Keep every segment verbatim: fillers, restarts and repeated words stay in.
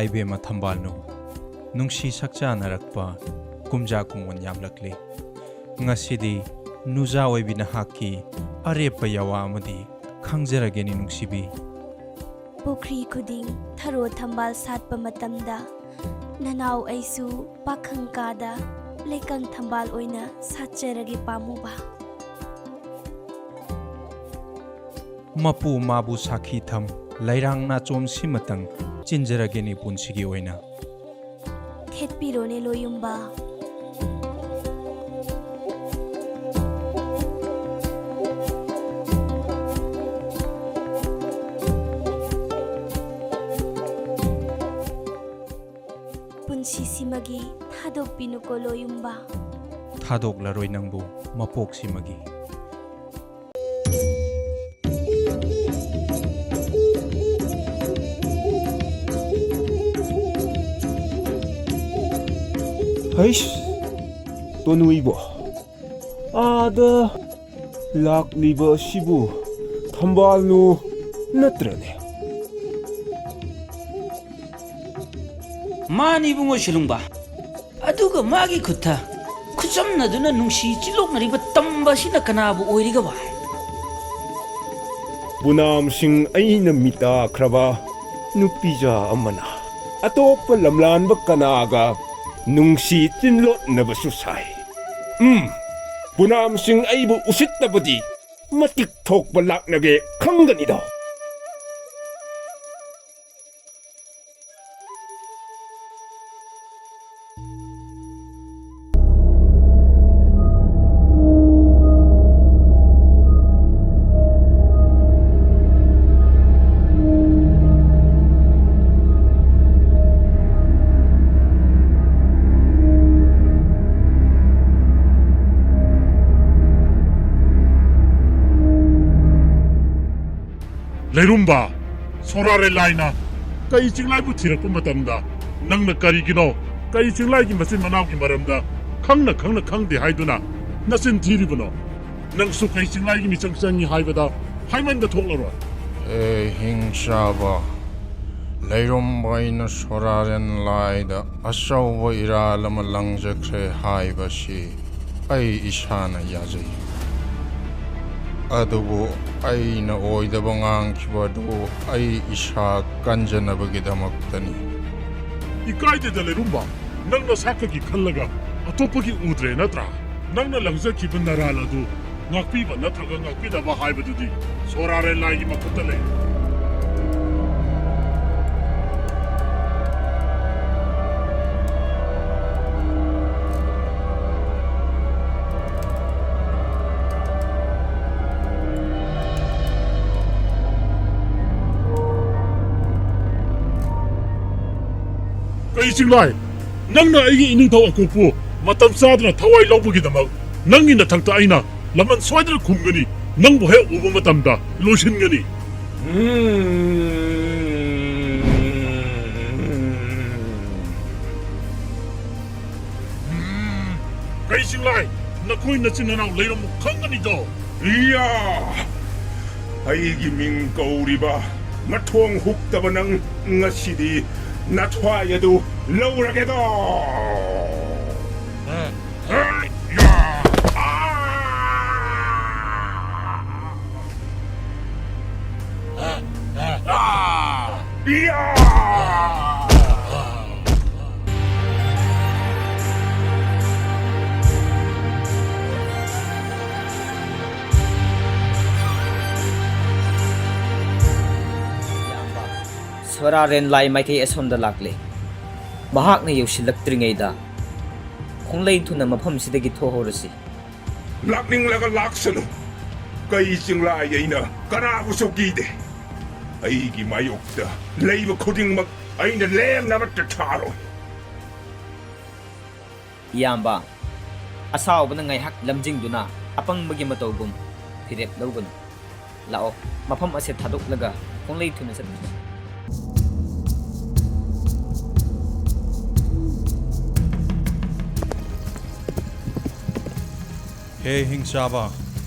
ꯏꯕꯦꯝꯃ ꯊꯝꯕꯥꯜꯅꯨ, ꯅꯨꯡꯁꯤ ꯁꯛꯆꯥꯅꯔꯛꯄ ꯀꯨꯝꯖꯥ ꯀꯨꯡꯑꯣꯟ ꯌꯥꯝꯂꯛꯂꯤ꯫ ꯉꯁꯤꯗꯤ ꯅꯨꯖꯥ ꯑꯣꯏꯕꯤ ꯅꯍꯥꯛꯀꯤ ꯑꯔꯦꯞꯄ ꯌꯥꯋꯥ ꯑꯃꯗꯤ ꯈꯪꯖꯔꯒꯦꯅꯤ ꯅꯨꯡꯁꯤꯕꯤ꯫ ꯄꯨꯈ꯭ꯔꯤ ꯈꯨꯗꯤꯡ ꯊꯔꯣ ꯊꯝꯕꯥꯜ ꯁꯥꯠꯄ ꯃꯇꯝꯗ, ꯅꯅꯥꯎ ꯑꯩꯁꯨ ꯄꯥꯈꯪ ꯀꯥꯗ ꯂꯩꯀꯪ ꯊꯝꯕꯥꯜ ꯑꯣꯏꯅ ꯁꯥꯠꯆꯔꯒꯦ ꯄꯥꯝꯃꯨꯕ꯫ ꯃꯄꯨ ꯃꯥꯕꯨ ꯁꯥꯈꯤ ꯊꯝ, ꯂꯩꯔꯥꯡ ꯅꯥꯆꯣꯝ ꯁꯤꯃꯇꯪ ꯆꯤꯟꯖꯔꯒꯦꯅꯤ ꯄꯨꯟꯁꯤꯒꯤ ꯑꯣꯏꯅ꯫ ꯊꯦꯠꯄꯤꯔꯣꯅꯦ ꯂꯣꯌꯨꯝꯕ꯫ ꯄꯨꯟꯁꯤꯁꯤꯃꯒꯤ ꯊꯥꯗꯣꯛꯄꯤꯅꯨꯀꯣ ꯂꯣꯌꯨꯝꯕ꯫ ꯊꯥꯗꯣꯛꯂꯔꯣꯏ ꯅꯪꯕꯨ ꯃꯄꯣꯛꯁꯤꯃꯒꯤ꯫ ꯍꯩꯁ, ꯇꯣꯅꯨꯏꯕꯣ, ꯑꯥꯗ ꯂꯥꯛꯂꯤꯕ ꯑꯁꯤꯕꯨ ꯊꯝꯕꯥꯜꯅꯨ ꯅꯠꯇ꯭ꯔꯅꯦ? ꯃꯥꯅꯤ ꯏꯕꯨꯡꯉꯣ ꯁꯤꯂꯨꯡꯕ꯫ ꯑꯗꯨꯒ ꯃꯥꯒꯤ ꯈꯨꯠꯇ ꯈꯨꯠꯆꯝꯅꯗꯨꯅ ꯅꯨꯡꯁꯤ ꯆꯤꯜꯂꯣꯛꯅꯔꯤꯕ ꯇꯝꯕ ꯑꯁꯤꯅ ꯀꯅꯥꯕꯨ ꯑꯣꯏꯔꯤꯒꯕ? ꯄꯨꯅꯥꯝꯁꯤꯡ ꯑꯩꯅ ꯃꯤꯇꯥꯈ꯭ꯔꯕ ꯅꯨꯄꯤꯖꯥ ꯑꯃꯅ ꯑꯇꯣꯞꯄ ꯂꯝꯂꯥꯟꯕ ꯀꯅꯥꯒ ꯅꯨꯡꯁꯤ ꯆꯤꯟꯂꯣꯠꯅꯕꯁꯨ ꯁꯥꯏ꯫ ꯎꯝ, ꯄꯨꯅꯥꯝꯁꯤꯡ ꯑꯩꯕꯨ ꯎꯁꯤꯠꯇꯕꯗꯤ ꯃꯇꯤꯛ ꯊꯣꯛꯄ ꯂꯥꯛꯅꯒꯦ ꯈꯪꯒꯅꯤꯗꯣ꯫ ꯂꯩꯔꯨꯝꯕ, ꯁꯣꯔꯥꯔꯦ ꯂꯥꯏꯅ ꯀꯩ ꯆꯤꯡꯂꯥꯏꯕꯨ ꯊꯤꯔꯛꯄ ꯃꯇꯝꯗ ꯅꯪꯅ ꯀꯔꯤꯒꯤꯅꯣ ꯀꯩ ꯆꯤꯡꯂꯥꯏꯒꯤ ꯃꯆꯤꯟ ꯃꯅꯥꯎꯒꯤ ꯃꯔꯝꯗ ꯈꯪꯅ ꯈꯪꯅ ꯈꯪꯗꯦ ꯍꯥꯏꯗꯨꯅ ꯅꯆꯤꯟ ꯊꯤꯔꯤꯕꯅꯣ? ꯅꯪꯁꯨ ꯀꯩ ꯆꯤꯡꯂꯥꯏꯒꯤ ꯃꯤꯆꯪ ꯆꯪꯉꯤ ꯍꯥꯏꯕꯗ ꯍꯥꯏꯃꯟꯗ ꯊꯣꯛꯂꯔꯣꯏ꯫ ꯑꯦ ꯍꯤꯡꯆꯥꯕ, ꯂꯩꯔꯨꯝꯕ ꯑꯩꯅ ꯁꯣꯔꯥꯔꯦꯟ ꯂꯥꯏꯗ ꯑꯆꯧꯕ ꯏꯔꯥꯜ ꯑꯃ ꯂꯪꯖꯈ꯭ꯔꯦ ꯍꯥꯏꯕꯁꯤ ꯑꯩ ꯏꯁꯥꯅ ꯌꯥꯖꯩ꯫ ꯑꯗꯨꯕꯨ ꯑꯩꯅ ꯑꯣꯏꯗꯕ ꯉꯥꯡꯈꯤꯕ ꯑꯗꯨ ꯑꯩ ꯏꯁꯥ ꯀꯟꯖꯅꯕꯒꯤꯗꯃꯛꯇꯅꯤ꯫ ꯏꯀꯥꯏꯗꯦꯗ ꯂꯩꯔꯨꯝꯕ, ꯅꯪ ꯅꯁꯥꯈꯛꯀꯤ ꯈꯜꯂꯒ ꯑꯇꯣꯞꯄꯒꯤ ꯎꯗ꯭ꯔꯦ ꯅꯠꯇ꯭ꯔꯥ? ꯅꯪꯅ ꯂꯪꯖꯈꯤꯕ ꯅꯔꯥꯜ ꯑꯗꯨ ꯉꯥꯛꯄꯤꯕ ꯅꯠꯇ꯭ꯔꯒ ꯉꯥꯛꯄꯤꯗꯕ ꯍꯥꯏꯕꯗꯨꯗꯤ ꯁꯣꯔꯥꯔꯦꯟ ꯂꯥꯏꯒꯤ ꯃꯈꯨꯠꯇ ꯂꯩ꯫ ꯀꯩ ꯆꯤꯡꯂꯥꯏ? ꯅꯪꯅ ꯑꯩꯒꯤ ꯏꯅꯤꯡꯊꯧ ꯑꯀꯣꯛꯄꯨ ꯃꯇꯝ ꯆꯥꯗꯅ ꯊꯋꯥꯏ ꯂꯧꯕꯒꯤꯗꯃꯛ ꯅꯪꯒꯤ ꯅꯊꯛꯇ ꯑꯩꯅ ꯂꯃꯟ ꯁꯣꯏꯗꯅ ꯈꯨꯝꯒꯅꯤ꯫ ꯅꯪꯕꯨ ꯍꯦꯛ ꯎꯕ ꯃꯇꯝꯗ ꯂꯣꯏꯁꯤꯟꯒꯅꯤ꯫ ꯎꯝ꯫ ꯎꯝ꯫ ꯀꯩ ꯆꯤꯡꯂꯥꯏ? ꯅꯈꯣꯏ ꯅꯆꯤꯟ ꯅꯅꯥꯎ ꯂꯩꯔꯝꯃꯨ ꯈꯪꯒꯅꯤꯗꯣ꯫ ꯏꯌꯥ! ꯑꯩꯒꯤ ꯃꯤꯡ ꯀꯧꯔꯤꯕ ꯃꯊꯣꯡ ꯍꯨꯛꯇꯕ ꯅꯪ, ꯉꯁꯤꯗꯤ ꯅꯊ꯭ꯋꯥꯏ ꯑꯗꯨ ꯂꯧꯔꯒꯦꯗꯣ! ꯁꯣꯔꯥ ꯔꯦꯟꯂꯥꯏ ꯃꯥꯏꯀꯩ ꯑꯁꯣꯝꯗ ꯂꯥꯛꯂꯦ꯫ ꯃꯍꯥꯛꯅ ꯌꯧꯁꯤꯜꯂꯛꯇ꯭ꯔꯤꯉꯩꯗ ꯈꯣꯡꯂꯩ ꯊꯨꯅ ꯃꯐꯝꯁꯤꯗꯒꯤ ꯊꯣꯛꯍꯧꯔꯁꯤ꯫ ꯂꯥꯛꯅꯤꯡꯂꯒ ꯂꯥꯛꯁꯅꯨ꯫ ꯀꯩ ꯆꯤꯡꯂꯥꯏ ꯑꯩꯅ ꯀꯅꯥꯕꯨꯁꯨ ꯀꯤꯗꯦ꯫ ꯑꯩꯒꯤ ꯃꯥꯌꯣꯛꯇ ꯂꯩꯕ ꯈꯨꯗꯤꯡꯃꯛ ꯑꯩꯅ ꯂꯦꯡꯅꯕꯇ ꯊꯥꯔꯣꯏ꯫ ꯏꯌꯥꯝꯕ, ꯑꯁꯥꯎꯕꯅ ꯉꯥꯏꯍꯥꯛ ꯂꯝꯖꯤꯡꯗꯨꯅ ꯑꯄꯪꯕꯒꯤ ꯃꯇꯧꯒꯨꯝ ꯐꯤꯔꯦꯞ ꯂꯧꯒꯅꯨ꯫ ꯂꯥꯛꯑꯣ, ꯃꯐꯝ ꯑꯁꯦ ꯊꯥꯗꯣꯛꯂꯒ ꯈꯣꯡꯂꯩ ꯊꯨꯅ ꯆꯠꯈꯤꯁꯤ꯫ ꯍꯦ ꯍꯤꯡꯆꯥꯕ,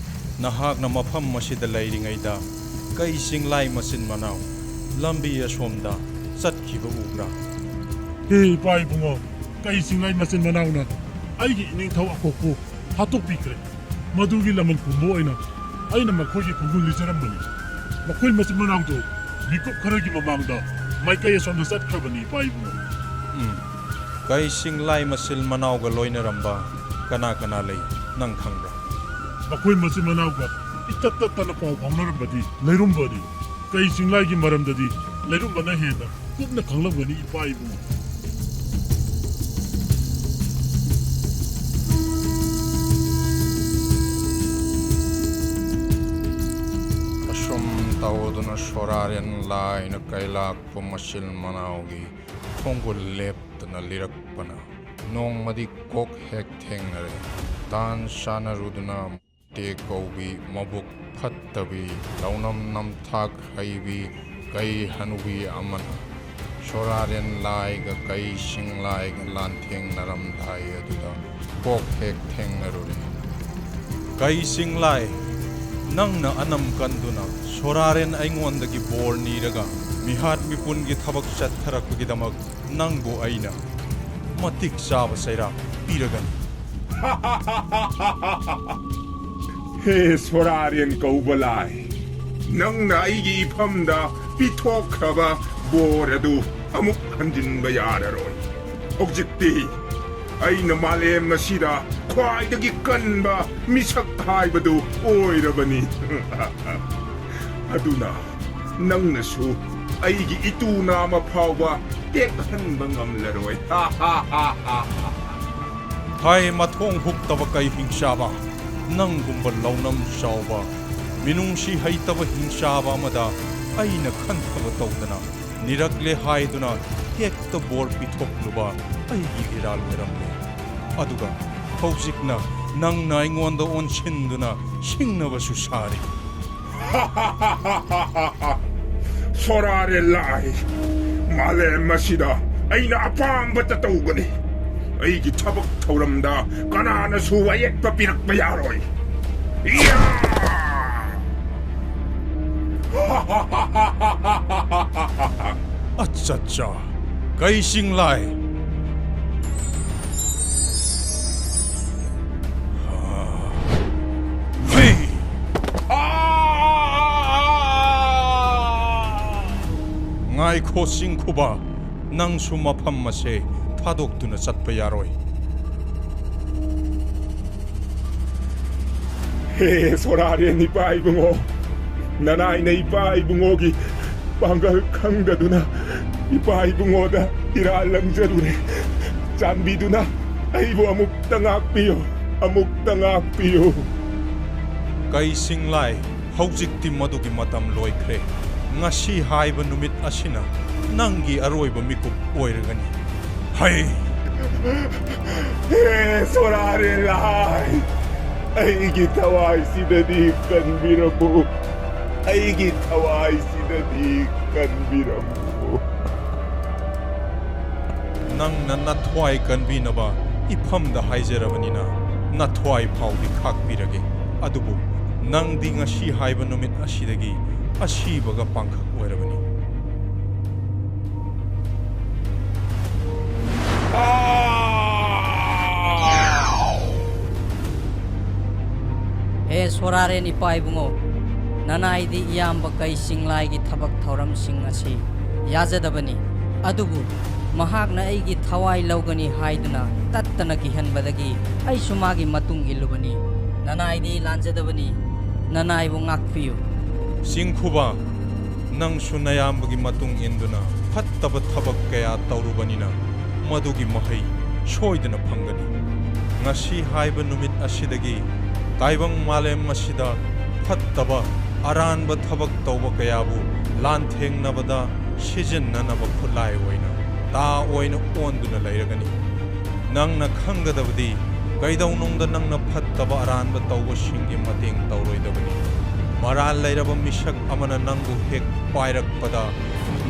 ꯅꯍꯥꯛꯅ ꯃꯐꯝ ꯑꯁꯤꯗ ꯂꯩꯔꯤꯉꯩꯗ ꯀꯩ ꯆꯤꯡꯂꯥꯏ ꯃꯆꯤꯟ ꯃꯅꯥꯎ ꯂꯝꯕꯤ ꯑꯁꯣꯝꯗ ꯆꯠꯈꯤꯕ ꯎꯕ꯭ꯔꯥ? ꯍꯦ ꯏꯄꯥ ꯏꯕꯨꯡꯉꯣ, ꯀꯩ ꯆꯤꯡꯂꯥꯏ ꯃꯆꯤꯟ ꯃꯅꯥꯎꯅ ꯑꯩꯒꯤ ꯏꯅꯤꯡꯊꯧ ꯑꯀꯣꯛꯄꯨ ꯍꯥꯠꯇꯣꯛꯄꯤꯈ꯭ꯔꯦ꯫ ꯃꯗꯨꯒꯤ ꯂꯃꯟ ꯈꯨꯝꯕ ꯑꯣꯏꯅ ꯑꯩꯅ ꯃꯈꯣꯏꯒꯤ ꯈꯣꯡꯒꯨꯜ ꯂꯤꯖꯔꯝꯕꯅꯤ꯫ ꯃꯈꯣꯏ ꯃꯆꯤꯟ ꯃꯅꯥꯎꯗꯨ ꯃꯤꯀꯨꯞ ꯈꯔꯒꯤ ꯃꯃꯥꯡꯗ ꯃꯥꯏꯀꯩ ꯑꯁꯣꯝꯗ ꯆꯠꯈ꯭ꯔꯕꯅꯤ ꯏꯄꯥ ꯏꯕꯨꯡꯉꯣ꯫ ꯎꯝ, ꯀꯩ ꯆꯤꯡꯂꯥꯏ ꯃꯆꯤꯟ ꯃꯅꯥꯎꯒ ꯂꯣꯏꯅꯔꯝꯕ ꯀꯅꯥ ꯀꯅꯥ ꯂꯩ, ꯅꯪ ꯈꯪꯕ꯭ꯔꯥ? ꯃꯈꯣꯏ ꯃꯆꯤꯟ ꯃꯅꯥꯎꯒ ꯏꯇꯠ ꯇꯠꯇꯅ ꯄꯥꯎ ꯐꯥꯎꯅꯔꯝꯕꯗꯤ ꯂꯩꯔꯨꯝꯕꯅꯤ꯫ ꯀꯩ ꯆꯤꯡꯂꯥꯏꯒꯤ ꯃꯔꯝꯗꯗꯤ ꯂꯩꯔꯨꯝꯕꯅ ꯍꯦꯟꯅ ꯀꯨꯞꯅ ꯈꯪꯂꯝꯒꯅꯤ ꯏꯄꯥ ꯏꯕꯨꯡꯉꯣ꯫ ꯑꯁꯨꯝ ꯇꯧꯗꯨꯅ ꯁꯣꯔꯥꯔꯦꯟ ꯂꯥꯏꯅ ꯀꯩꯂꯥꯛꯄ ꯃꯆꯤꯟ ꯃꯅꯥꯎꯒꯤ ꯈꯣꯡꯒꯨꯜ ꯂꯦꯞꯇꯅ ꯂꯤꯔꯛꯄꯅ ꯅꯣꯡꯃꯗꯤ ꯀꯣꯛ ꯍꯦꯛ ꯊꯦꯡꯅꯔꯦ꯫ ꯇꯥꯟ ꯆꯥꯅꯔꯨꯗꯨꯅ ꯇꯦ ꯀꯧꯕꯤ, ꯃꯕꯨꯛ ꯐꯠꯇꯕꯤ, ꯂꯧꯅꯝ ꯅꯝꯊꯥꯛ ꯍꯩꯕꯤ ꯀꯩ ꯍꯅꯨꯕꯤ ꯑꯃꯅ ꯁꯣꯔꯥꯔꯦꯟ ꯂꯥꯏꯒ ꯀꯩ ꯆꯤꯡꯂꯥꯏꯒ ꯂꯥꯟꯊꯦꯡꯅꯔꯝꯗꯥꯏ ꯑꯗꯨꯗ ꯀꯣꯛ ꯍꯦꯛ ꯊꯦꯡꯅꯔꯨꯔꯦ꯫ ꯀꯩ ꯆꯤꯡꯂꯥꯏ, ꯅꯪꯅ ꯑꯅꯝ ꯀꯟꯗꯨꯅ ꯁꯣꯔꯥꯔꯦꯟ ꯑꯩꯉꯣꯟꯗꯒꯤ ꯕꯣꯔ ꯅꯤꯔꯒ ꯃꯤꯍꯥꯠ ꯃꯤꯄꯨꯟꯒꯤ ꯊꯕꯛ ꯆꯠꯊꯔꯛꯄꯒꯤꯗꯃꯛ ꯅꯪꯕꯨ ꯑꯩꯅ ꯃꯇꯤꯛ ꯆꯥꯕ ꯆꯩꯔꯥꯛ ꯄꯤꯔꯒꯅꯤ꯫ ꯍꯦ ꯁꯣꯔꯥꯔꯦꯟ ꯀꯧꯕ ꯂꯥꯏ, ꯅꯪꯅ ꯑꯩꯒꯤ ꯏꯐꯝꯗ ꯄꯤꯊꯣꯛꯈ꯭ꯔꯕ ꯕꯣꯔ ꯑꯗꯨ ꯑꯃꯨꯛ ꯍꯟꯖꯤꯟꯕ ꯌꯥꯔꯔꯣꯏ꯫ ꯍꯧꯖꯤꯛꯇꯤ ꯑꯩꯅ ꯃꯥꯂꯦꯝ ꯑꯁꯤꯗ ꯈ꯭ꯋꯥꯏꯗꯒꯤ ꯀꯟꯕ ꯃꯤꯁꯛ ꯍꯥꯏꯕꯗꯨ ꯑꯣꯏꯔꯕꯅꯤ꯫ ꯑꯗꯨꯅ ꯅꯪꯅꯁꯨ ꯑꯩꯒꯤ ꯏꯇꯨ ꯅꯥꯃ ꯐꯥꯎꯕ ꯇꯦꯛꯍꯟꯕ ꯉꯝꯂꯔꯣꯏ꯫ ꯍꯥꯏ ꯃꯊꯣꯡ ꯍꯨꯛꯇꯕ ꯀꯩ ꯍꯤꯡꯆꯥꯕ, ꯅꯪꯒꯨꯝꯕ ꯂꯧꯅꯝ ꯆꯥꯎꯕ, ꯃꯤꯅꯨꯡꯁꯤ ꯍꯩꯇꯕ ꯍꯤꯡꯆꯥꯕ ꯑꯃꯗ ꯑꯩꯅ ꯈꯟꯊꯕ ꯇꯧꯗꯅ ꯅꯤꯔꯛꯂꯦ ꯍꯥꯏꯗꯨꯅ ꯍꯦꯛꯇ ꯕꯣꯔ ꯄꯤꯊꯣꯛꯂꯨꯕ ꯑꯩꯒꯤ ꯏꯔꯥꯜ ꯑꯣꯏꯔꯝꯂꯦ꯫ ꯑꯗꯨꯒ ꯍꯧꯖꯤꯛꯅ ꯅꯪꯅ ꯑꯩꯉꯣꯟꯗ ꯑꯣꯟꯁꯤꯟꯗꯨꯅ ꯁꯤꯡꯅꯕꯁꯨ ꯁꯥꯔꯤ꯫ ꯁꯣꯔꯥꯔꯦ ꯂꯥꯏ, ꯃꯥꯂꯦꯝ ꯑꯁꯤꯗ ꯑꯩꯅ ꯑꯄꯥꯝꯕꯇ ꯇꯧꯒꯅꯤ꯫ ꯑꯩꯒꯤ ꯊꯕꯛ ꯊꯧꯔꯝꯗ ꯀꯅꯥꯅꯁꯨ ꯑꯌꯦꯠꯄ ꯄꯤꯔꯛꯄ ꯌꯥꯔꯣꯏ꯫ ꯏꯌꯥ! ꯑꯠꯆꯥ, ꯑꯠꯆꯥ꯫ ꯀꯩ ꯆꯤꯡꯂꯥꯏ? ꯍꯩ! ꯉꯥꯏꯈꯣ, ꯆꯤꯡꯈꯨꯕ, ꯅꯪꯁꯨ ꯃꯐꯝ ꯑꯁꯦ ꯊꯥꯗꯣꯛꯇꯨꯅ ꯆꯠꯄ ꯌꯥꯔꯣꯏ꯫ ꯍꯦ ꯁꯣꯔꯥꯔꯦꯟ ꯏꯄꯥ ꯏꯕꯨꯡꯉꯣ, ꯅꯅꯥꯏꯅ ꯏꯄꯥ ꯏꯕꯨꯡꯉꯣꯒꯤ ꯄꯥꯡꯒꯜ ꯈꯪꯗꯗꯨꯅ ꯏꯄꯥ ꯏꯕꯨꯡꯉꯣꯗ ꯏꯔꯥꯜ ꯂꯪꯖꯔꯨꯔꯦ꯫ ꯆꯥꯟꯕꯤꯗꯨꯅ ꯑꯩꯕꯨ ꯑꯃꯨꯛꯇ ꯉꯥꯛꯄꯤꯌꯨ, ꯑꯃꯨꯛꯇ ꯉꯥꯛꯄꯤꯌꯨ꯫ ꯀꯩ ꯆꯤꯡꯂꯥꯏ, ꯍꯧꯖꯤꯛꯇꯤ ꯃꯗꯨꯒꯤ ꯃꯇꯝ ꯂꯣꯏꯈ꯭ꯔꯦ꯫ ꯉꯁꯤ ꯍꯥꯏꯕ ꯅꯨꯃꯤꯠ ꯑꯁꯤꯅ ꯅꯪꯒꯤ ꯑꯔꯣꯏꯕ ꯃꯤꯀꯨꯞ ꯑꯣꯏꯔꯒꯅꯤ꯫ ꯍꯩ! ꯍꯦ ꯁꯣꯔꯥꯔꯦ ꯂꯥꯏ, ꯑꯩꯒꯤ ꯊꯋꯥꯏꯁꯤꯗꯗꯤ ꯀꯟꯕꯤꯔꯝꯃꯨ, ꯑꯩꯒꯤ ꯊꯋꯥꯏꯁꯤꯗꯗꯤ ꯀꯟꯕꯤꯔꯝꯃꯨ꯫ ꯅꯪꯅ ꯅꯊ꯭ꯋꯥꯏ ꯀꯟꯕꯤꯅꯕ ꯏꯐꯝꯗ ꯍꯥꯏꯖꯔꯕꯅꯤꯅ, ꯅꯊ꯭ꯋꯥꯏ ꯐꯥꯎꯗꯤ ꯈꯥꯛꯄꯤꯔꯒꯦ꯫ ꯑꯗꯨꯕꯨ ꯅꯪꯗꯤ ꯉꯁꯤ ꯍꯥꯏꯕ ꯅꯨꯃꯤꯠ ꯑꯁꯤꯗꯒꯤ ꯑꯁꯤꯕꯒ ꯄꯥꯡꯈꯛ ꯑꯣꯏꯔꯕꯅꯤ꯫ ꯍꯦ ꯁꯣꯔꯥꯔꯦꯟ ꯏꯄꯥ ꯏꯕꯨꯡꯉꯣ, ꯅꯅꯥꯏꯗꯤ ꯏꯌꯥꯝꯕ ꯀꯩ ꯆꯤꯡꯂꯥꯏꯒꯤ ꯊꯕꯛ ꯊꯧꯔꯝꯁꯤꯡ ꯑꯁꯤ ꯌꯥꯖꯗꯕꯅꯤ꯫ ꯑꯗꯨꯕꯨ ꯃꯍꯥꯛꯅ ꯑꯩꯒꯤ ꯊꯋꯥꯏ ꯂꯧꯒꯅꯤ ꯍꯥꯏꯗꯨꯅ ꯇꯠꯇꯅ ꯀꯤꯍꯟꯕꯗꯒꯤ ꯑꯩꯁꯨ ꯃꯥꯒꯤ ꯃꯇꯨꯡ ꯏꯜꯂꯨꯕꯅꯤ꯫ ꯅꯅꯥꯏꯗꯤ ꯂꯥꯟꯖꯗꯕꯅꯤ, ꯅꯅꯥꯏꯕꯨ ꯉꯥꯛꯄꯤꯌꯨ꯫ ꯆꯤꯡꯈꯨꯕ, ꯅꯪꯁꯨ ꯅꯌꯥꯝꯕꯒꯤ ꯃꯇꯨꯡ ꯏꯟꯗꯨꯅ ꯐꯠꯇꯕ ꯊꯕꯛ ꯀꯌꯥ ꯇꯧꯔꯨꯕꯅꯤꯅ, ꯃꯗꯨꯒꯤ ꯃꯍꯩ ꯁꯣꯏꯗꯅ ꯐꯪꯒꯅꯤ꯫ ꯉꯁꯤ ꯍꯥꯏꯕ ꯅꯨꯃꯤꯠ ꯑꯁꯤꯗꯒꯤ ꯇꯥꯏꯕꯪ ꯃꯥꯂꯦꯝ ꯑꯁꯤꯗ ꯐꯠꯇꯕ ꯑꯔꯥꯟꯕ ꯊꯕꯛ ꯇꯧꯕ ꯀꯌꯥꯕꯨ ꯂꯥꯟꯊꯦꯡꯅꯕꯗ ꯁꯤꯖꯤꯟꯅꯅꯕ ꯈꯨꯠꯂꯥꯏ ꯑꯣꯏꯅ ꯇꯥ ꯑꯣꯏꯅ ꯑꯣꯟꯗꯨꯅ ꯂꯩꯔꯒꯅꯤ꯫ ꯅꯪꯅ ꯈꯪꯒꯗꯕꯗꯤ, ꯀꯩꯗꯧꯅꯨꯡꯗ ꯅꯪꯅ ꯐꯠꯇꯕ ꯑꯔꯥꯟꯕ ꯇꯧꯕꯁꯤꯡꯒꯤ ꯃꯇꯦꯡ ꯇꯧꯔꯣꯏꯗꯕꯅꯤ꯫ ꯃꯔꯥꯜ ꯂꯩꯔꯕ ꯃꯤꯁꯛ ꯑꯃꯅ ꯅꯪꯕꯨ ꯍꯦꯛ ꯄꯥꯏꯔꯛꯄꯗ,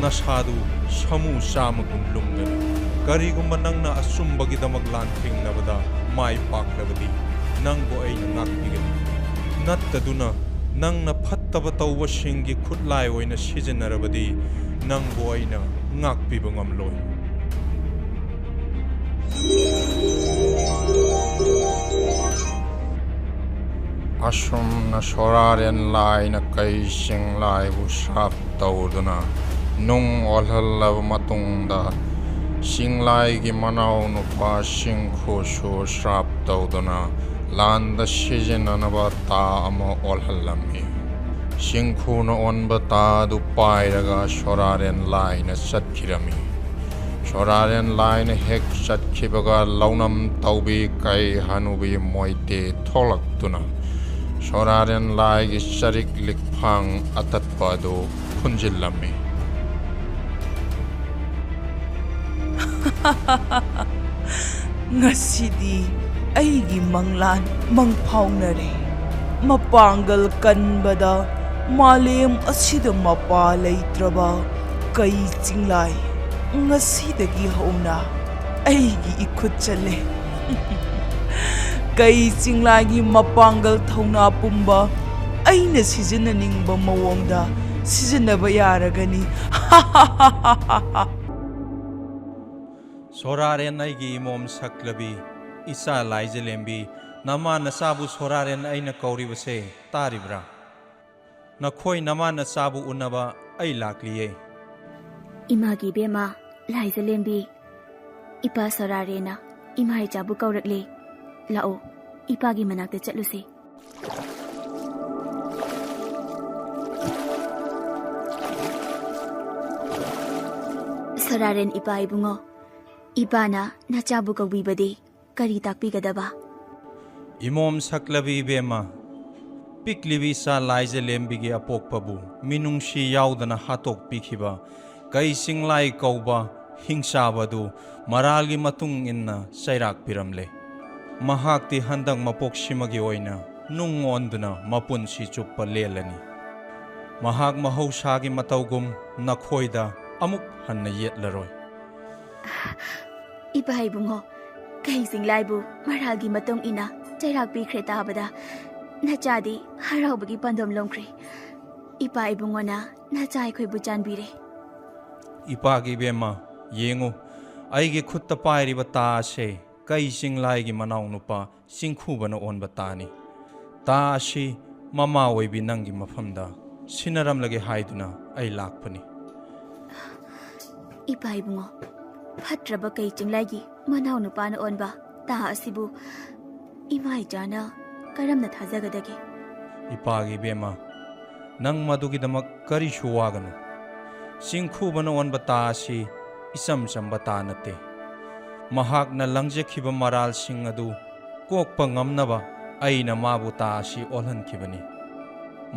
ꯅꯁꯥꯗꯨ ꯁꯥꯃꯨ ꯆꯥꯝꯃꯒꯨꯝ ꯂꯨꯝꯒꯅꯤ꯫ ꯀꯔꯤꯒꯨꯝꯕ ꯅꯪꯅ ꯑꯆꯨꯝꯕꯒꯤꯗꯃꯛ ꯂꯥꯟꯊꯦꯡꯅꯕꯗ ꯃꯥꯏ ꯄꯥꯛꯂꯕꯗꯤ, ꯅꯪꯕꯨ ꯑꯩꯅ ꯉꯥꯛꯄꯤꯒꯅꯤ꯫ ꯅꯠꯇꯗꯨꯅ, ꯅꯪꯅ ꯐꯠꯇꯕ ꯇꯧꯕꯁꯤꯡꯒꯤ ꯈꯨꯠꯂꯥꯏ ꯑꯣꯏꯅ ꯁꯤꯖꯤꯟꯅꯔꯕꯗꯤ, ꯅꯪꯕꯨ ꯑꯩꯅ ꯉꯥꯛꯄꯤꯕ ꯉꯝꯂꯣꯏ꯫ ꯑꯁꯨꯝꯅ ꯁꯣꯔꯥꯔꯦꯟ ꯂꯥꯏꯅ ꯀꯩ ꯆꯤꯡꯂꯥꯏꯕꯨ ꯁ꯭ꯔꯥꯞ ꯇꯧꯗꯨꯅ ꯅꯨꯡ ꯑꯣꯜꯍꯜꯂꯕ ꯃꯇꯨꯡꯗ, ꯆꯤꯡꯂꯥꯏꯒꯤ ꯃꯅꯥꯎ ꯅꯨꯄꯥ ꯆꯤꯡꯈꯨꯁꯨ ꯁ꯭ꯔꯥꯞ ꯇꯧꯗꯨꯅ ꯂꯥꯟꯗ ꯁꯤꯖꯤꯟꯅꯅꯕ ꯇꯥ ꯑꯃ ꯑꯣꯜꯍꯜꯂꯝꯃꯤ꯫ ꯆꯤꯡꯈꯨꯅ ꯑꯣꯟꯕ ꯇꯥ ꯑꯗꯨ ꯄꯥꯏꯔꯒ ꯁꯣꯔꯥꯔꯦꯟ ꯂꯥꯏꯅ ꯆꯠꯈꯤꯔꯝꯃꯤ꯫ ꯁꯣꯔꯥꯔꯦꯟ ꯂꯥꯏꯅ ꯍꯦꯛ ꯆꯠꯈꯤꯕꯒ, ꯂꯧꯅꯝ ꯇꯧꯕꯤ ꯀꯩ ꯍꯅꯨꯕꯤ ꯃꯣꯏꯇꯦ ꯊꯣꯛꯂꯛꯇꯨꯅ ꯁꯣꯔꯥꯔꯦꯟ ꯂꯥꯏꯒꯤ ꯆꯔꯤꯛ ꯂꯤꯛꯐꯥꯡ ꯑꯇꯠꯄ ꯑꯗꯨ ꯐꯨꯟꯖꯤꯜꯂꯝꯃꯤ꯫ "ꯉꯁꯤꯗꯤ ꯑꯩꯒꯤ ꯃꯪꯂꯥꯟ ꯃꯪꯐꯥꯎꯅꯔꯦ꯫ ꯃꯄꯥꯡꯒꯜ ꯀꯟꯕꯗ ꯃꯥꯂꯦꯝ ꯑꯁꯤꯗ ꯃꯄꯥ ꯂꯩꯇ꯭ꯔꯕ ꯀꯩ ꯆꯤꯡꯂꯥꯏ, ꯉꯁꯤꯗꯒꯤ ꯍꯧꯅ ꯑꯩꯒꯤ ꯏꯈꯨꯠ ꯆꯠꯂꯦ꯫ ꯀꯩ ꯆꯤꯡꯂꯥꯏꯒꯤ ꯃꯄꯥꯡꯒꯜ ꯊꯧꯅꯥ ꯄꯨꯝꯕ ꯑꯩꯅ ꯁꯤꯖꯤꯟꯅꯅꯤꯡꯕ ꯃꯑꯣꯡꯗ ꯁꯤꯖꯤꯟꯅꯕ ꯌꯥꯔꯒꯅꯤ꯫" "ꯁꯣꯔꯥꯔꯦꯟ, ꯑꯩꯒꯤ ꯏꯃꯣꯝ ꯁꯛꯂꯕꯤ, ꯏꯆꯥ ꯂꯥꯏꯖꯂꯦꯝꯕꯤ, ꯅꯃꯥ ꯅꯆꯥꯕꯨ ꯁꯣꯔꯥꯔꯦꯟ ꯑꯩꯅ ꯀꯧꯔꯤꯕꯁꯦ ꯇꯥꯔꯤꯕ꯭ꯔꯥ? ꯅꯈꯣꯏ ꯅꯃꯥ ꯅꯆꯥꯕꯨ ꯎꯅꯕ ꯑꯩ ꯂꯥꯛꯂꯤꯌꯦ꯫" "ꯏꯃꯥꯒꯤ ꯏꯕꯦꯝꯃ ꯂꯥꯏꯖꯂꯦꯝꯕꯤ, ꯏꯄꯥ ꯁꯣꯔꯥꯔꯦꯟꯅ ꯏꯃꯥ ꯏꯆꯥꯕꯨ ꯀꯧꯔꯛꯂꯦ꯫ ꯂꯥꯛꯑꯣ, ꯏꯄꯥꯒꯤ ꯃꯅꯥꯛꯇ ꯆꯠꯂꯨꯁꯦ꯫" "ꯁꯣꯔꯥꯔꯦꯟ ꯏꯄꯥ ꯏꯕꯨꯡꯉꯣ, ꯏꯄꯥꯅ ꯅꯆꯥꯕꯨ ꯀꯧꯕꯤꯕꯗꯤ ꯀꯔꯤ ꯇꯥꯛꯄꯤꯒꯗꯕ?" "ꯏꯃꯣꯝ ꯁꯛꯂꯕꯤ ꯏꯕꯦꯝꯃ, ꯄꯤꯛꯂꯤꯕꯤ ꯏꯆꯥ ꯂꯥꯏꯖꯂꯦꯝꯕꯤꯒꯤ ꯑꯄꯣꯛꯄꯕꯨ ꯃꯤꯅꯨꯡꯁꯤ ꯌꯥꯎꯗꯅ ꯍꯥꯠꯇꯣꯛꯄꯤꯈꯤꯕ ꯀꯩ ꯆꯤꯡꯂꯥꯏ ꯀꯧꯕ ꯍꯤꯡꯆꯥꯕ ꯑꯗꯨ ꯃꯔꯥꯜꯒꯤ ꯃꯇꯨꯡ ꯏꯟꯅ ꯆꯩꯔꯥꯛ ꯄꯤꯔꯝꯂꯦ꯫ ꯃꯍꯥꯛꯇꯤ ꯍꯟꯗꯛ ꯃꯄꯣꯛꯁꯤꯃꯒꯤ ꯑꯣꯏꯅ ꯅꯨꯡ ꯑꯣꯟꯗꯨꯅ ꯃꯄꯨꯟꯁꯤ ꯆꯨꯞꯄ ꯂꯦꯜꯂꯅꯤ꯫ ꯃꯍꯥꯛ ꯃꯍꯧꯁꯥꯒꯤ ꯃꯇꯧꯒꯨꯝ ꯅꯈꯣꯏꯗ ꯑꯃꯨꯛ ꯍꯟꯅ ꯌꯦꯠꯂꯔꯣꯏ꯫" "ꯏꯄꯥ ꯏꯕꯨꯡꯉꯣ, ꯀꯩ ꯆꯤꯡꯂꯥꯏꯕꯨ ꯃꯔꯥꯜꯒꯤ ꯃꯇꯨꯡ ꯏꯟꯅ ꯆꯩꯔꯥꯛ ꯄꯤꯈ꯭ꯔꯦ ꯇꯥꯕꯗ ꯅꯆꯥꯗꯤ ꯍꯔꯥꯎꯕꯒꯤ ꯄꯥꯟꯗꯝ ꯂꯣꯝꯈ꯭ꯔꯦ꯫ ꯏꯄꯥ ꯏꯕꯨꯡꯉꯣꯅ ꯅꯆꯥ ꯑꯩꯈꯣꯏꯕꯨ ꯆꯥꯟꯕꯤꯔꯦ꯫" ꯏꯄꯥꯒꯤ ꯏꯕꯦꯝꯃ, ꯌꯦꯡꯉꯨ, ꯑꯩꯒꯤ ꯈꯨꯠꯇ ꯄꯥꯏꯔꯤꯕ ꯇꯥ ꯑꯁꯦ ꯀꯩ ꯆꯤꯡꯂꯥꯏꯒꯤ ꯃꯅꯥꯎꯅꯨꯄꯥ ꯆꯤꯡꯈꯨꯕꯅ ꯑꯣꯟꯕ ꯇꯥꯅꯤ꯫ ꯇꯥ ꯑꯁꯤ ꯃꯃꯥ ꯑꯣꯏꯕꯤ ꯅꯪꯒꯤ ꯃꯐꯝꯗ ꯁꯤꯟꯅꯔꯝꯂꯒꯦ ꯍꯥꯏꯗꯨꯅ ꯑꯩ ꯂꯥꯛꯄꯅꯤ꯫ ꯏꯄꯥ ꯏꯕꯨꯡꯉꯣ, ꯐꯠꯇ꯭ꯔꯕ ꯀꯩ ꯆꯤꯡꯂꯥꯏꯒꯤ ꯃꯅꯥꯎꯅꯨꯄꯥꯅ ꯑꯣꯟꯕ ꯇꯥ ꯑꯁꯤꯕꯨ ꯏꯃꯥ ꯏꯆꯥꯅ ꯀꯔꯝꯅ ꯊꯥꯖꯒꯗꯒꯦ? ꯏꯄꯥꯒꯤ ꯏꯕꯦꯝꯃ, ꯅꯪ ꯃꯗꯨꯒꯤꯗꯃꯛ ꯀꯔꯤꯁꯨ ꯋꯥꯒꯅꯨ꯫ ꯆꯤꯡꯈꯨꯕꯅ ꯑꯣꯟꯕ ꯇꯥ ꯑꯁꯤ ꯏꯆꯝ ꯆꯝꯕ ꯇꯥ ꯅꯠꯇꯦ꯫ ꯃꯍꯥꯛꯅ ꯂꯪꯖꯈꯤꯕ ꯃꯔꯥꯜꯁꯤꯡ ꯑꯗꯨ ꯀꯣꯛꯄ ꯉꯝꯅꯕ ꯑꯩꯅ ꯃꯥꯕꯨ ꯇꯥ ꯑꯁꯤ ꯑꯣꯜꯍꯟꯈꯤꯕꯅꯤ꯫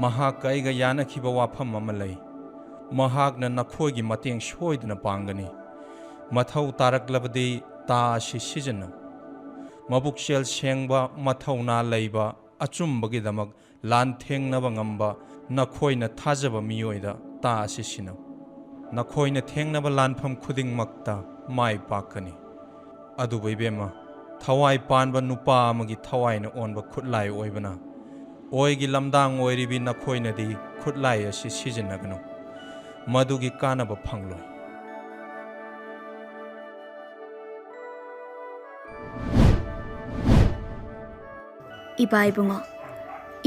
ꯃꯍꯥꯛꯀ ꯑꯩꯒ ꯌꯥꯅꯈꯤꯕ ꯋꯥꯐꯝ ꯑꯃ ꯂꯩ꯫ ꯃꯍꯥꯛꯅ ꯅꯈꯣꯏꯒꯤ ꯃꯇꯦꯡ ꯁꯣꯏꯗꯅ ꯄꯥꯡꯒꯅꯤ꯫ ꯃꯊꯧ ꯇꯥꯔꯛꯂꯕꯗꯤ ꯇꯥ ꯑꯁꯤ ꯁꯤꯖꯤꯟꯅꯧ꯫ ꯃꯕꯨꯛꯆꯦꯜ ꯁꯦꯡꯕ, ꯃꯊꯧꯅꯥ ꯂꯩꯕ, ꯑꯆꯨꯝꯕꯒꯤꯗꯃꯛ ꯂꯥꯟꯊꯦꯡꯅꯕ ꯉꯝꯕ ꯅꯈꯣꯏꯅ ꯊꯥꯖꯕ ꯃꯤꯑꯣꯏꯗ ꯇꯥ ꯑꯁꯤ ꯁꯤꯟꯅꯧ꯫ ꯅꯈꯣꯏꯅ ꯊꯦꯡꯅꯕ ꯂꯥꯟꯐꯝ ꯈꯨꯗꯤꯡꯃꯛꯇ ꯃꯥꯏ ꯄꯥꯛꯀꯅꯤ꯫ ꯑꯗꯨꯕꯨ ꯏꯕꯦꯝꯃ, ꯊꯋꯥꯏ ꯄꯥꯟꯕ ꯅꯨꯄꯥ ꯑꯃꯒꯤ ꯊꯋꯥꯏꯅ ꯑꯣꯟꯕ ꯈꯨꯠꯂꯥꯏ ꯑꯣꯏꯕꯅ ꯑꯣꯏꯒꯤ ꯂꯝꯗꯥꯡ ꯑꯣꯏꯔꯤꯕꯤ ꯅꯈꯣꯏꯅꯗꯤ ꯈꯨꯠꯂꯥꯏ ꯑꯁꯤ ꯁꯤꯖꯤꯟꯅꯒꯅꯨ꯫ ꯃꯗꯨꯒꯤ ꯀꯥꯟꯅꯕ ꯐꯪꯂꯣꯏ꯫ ꯏꯄꯥ ꯏꯕꯨꯡꯉꯣ,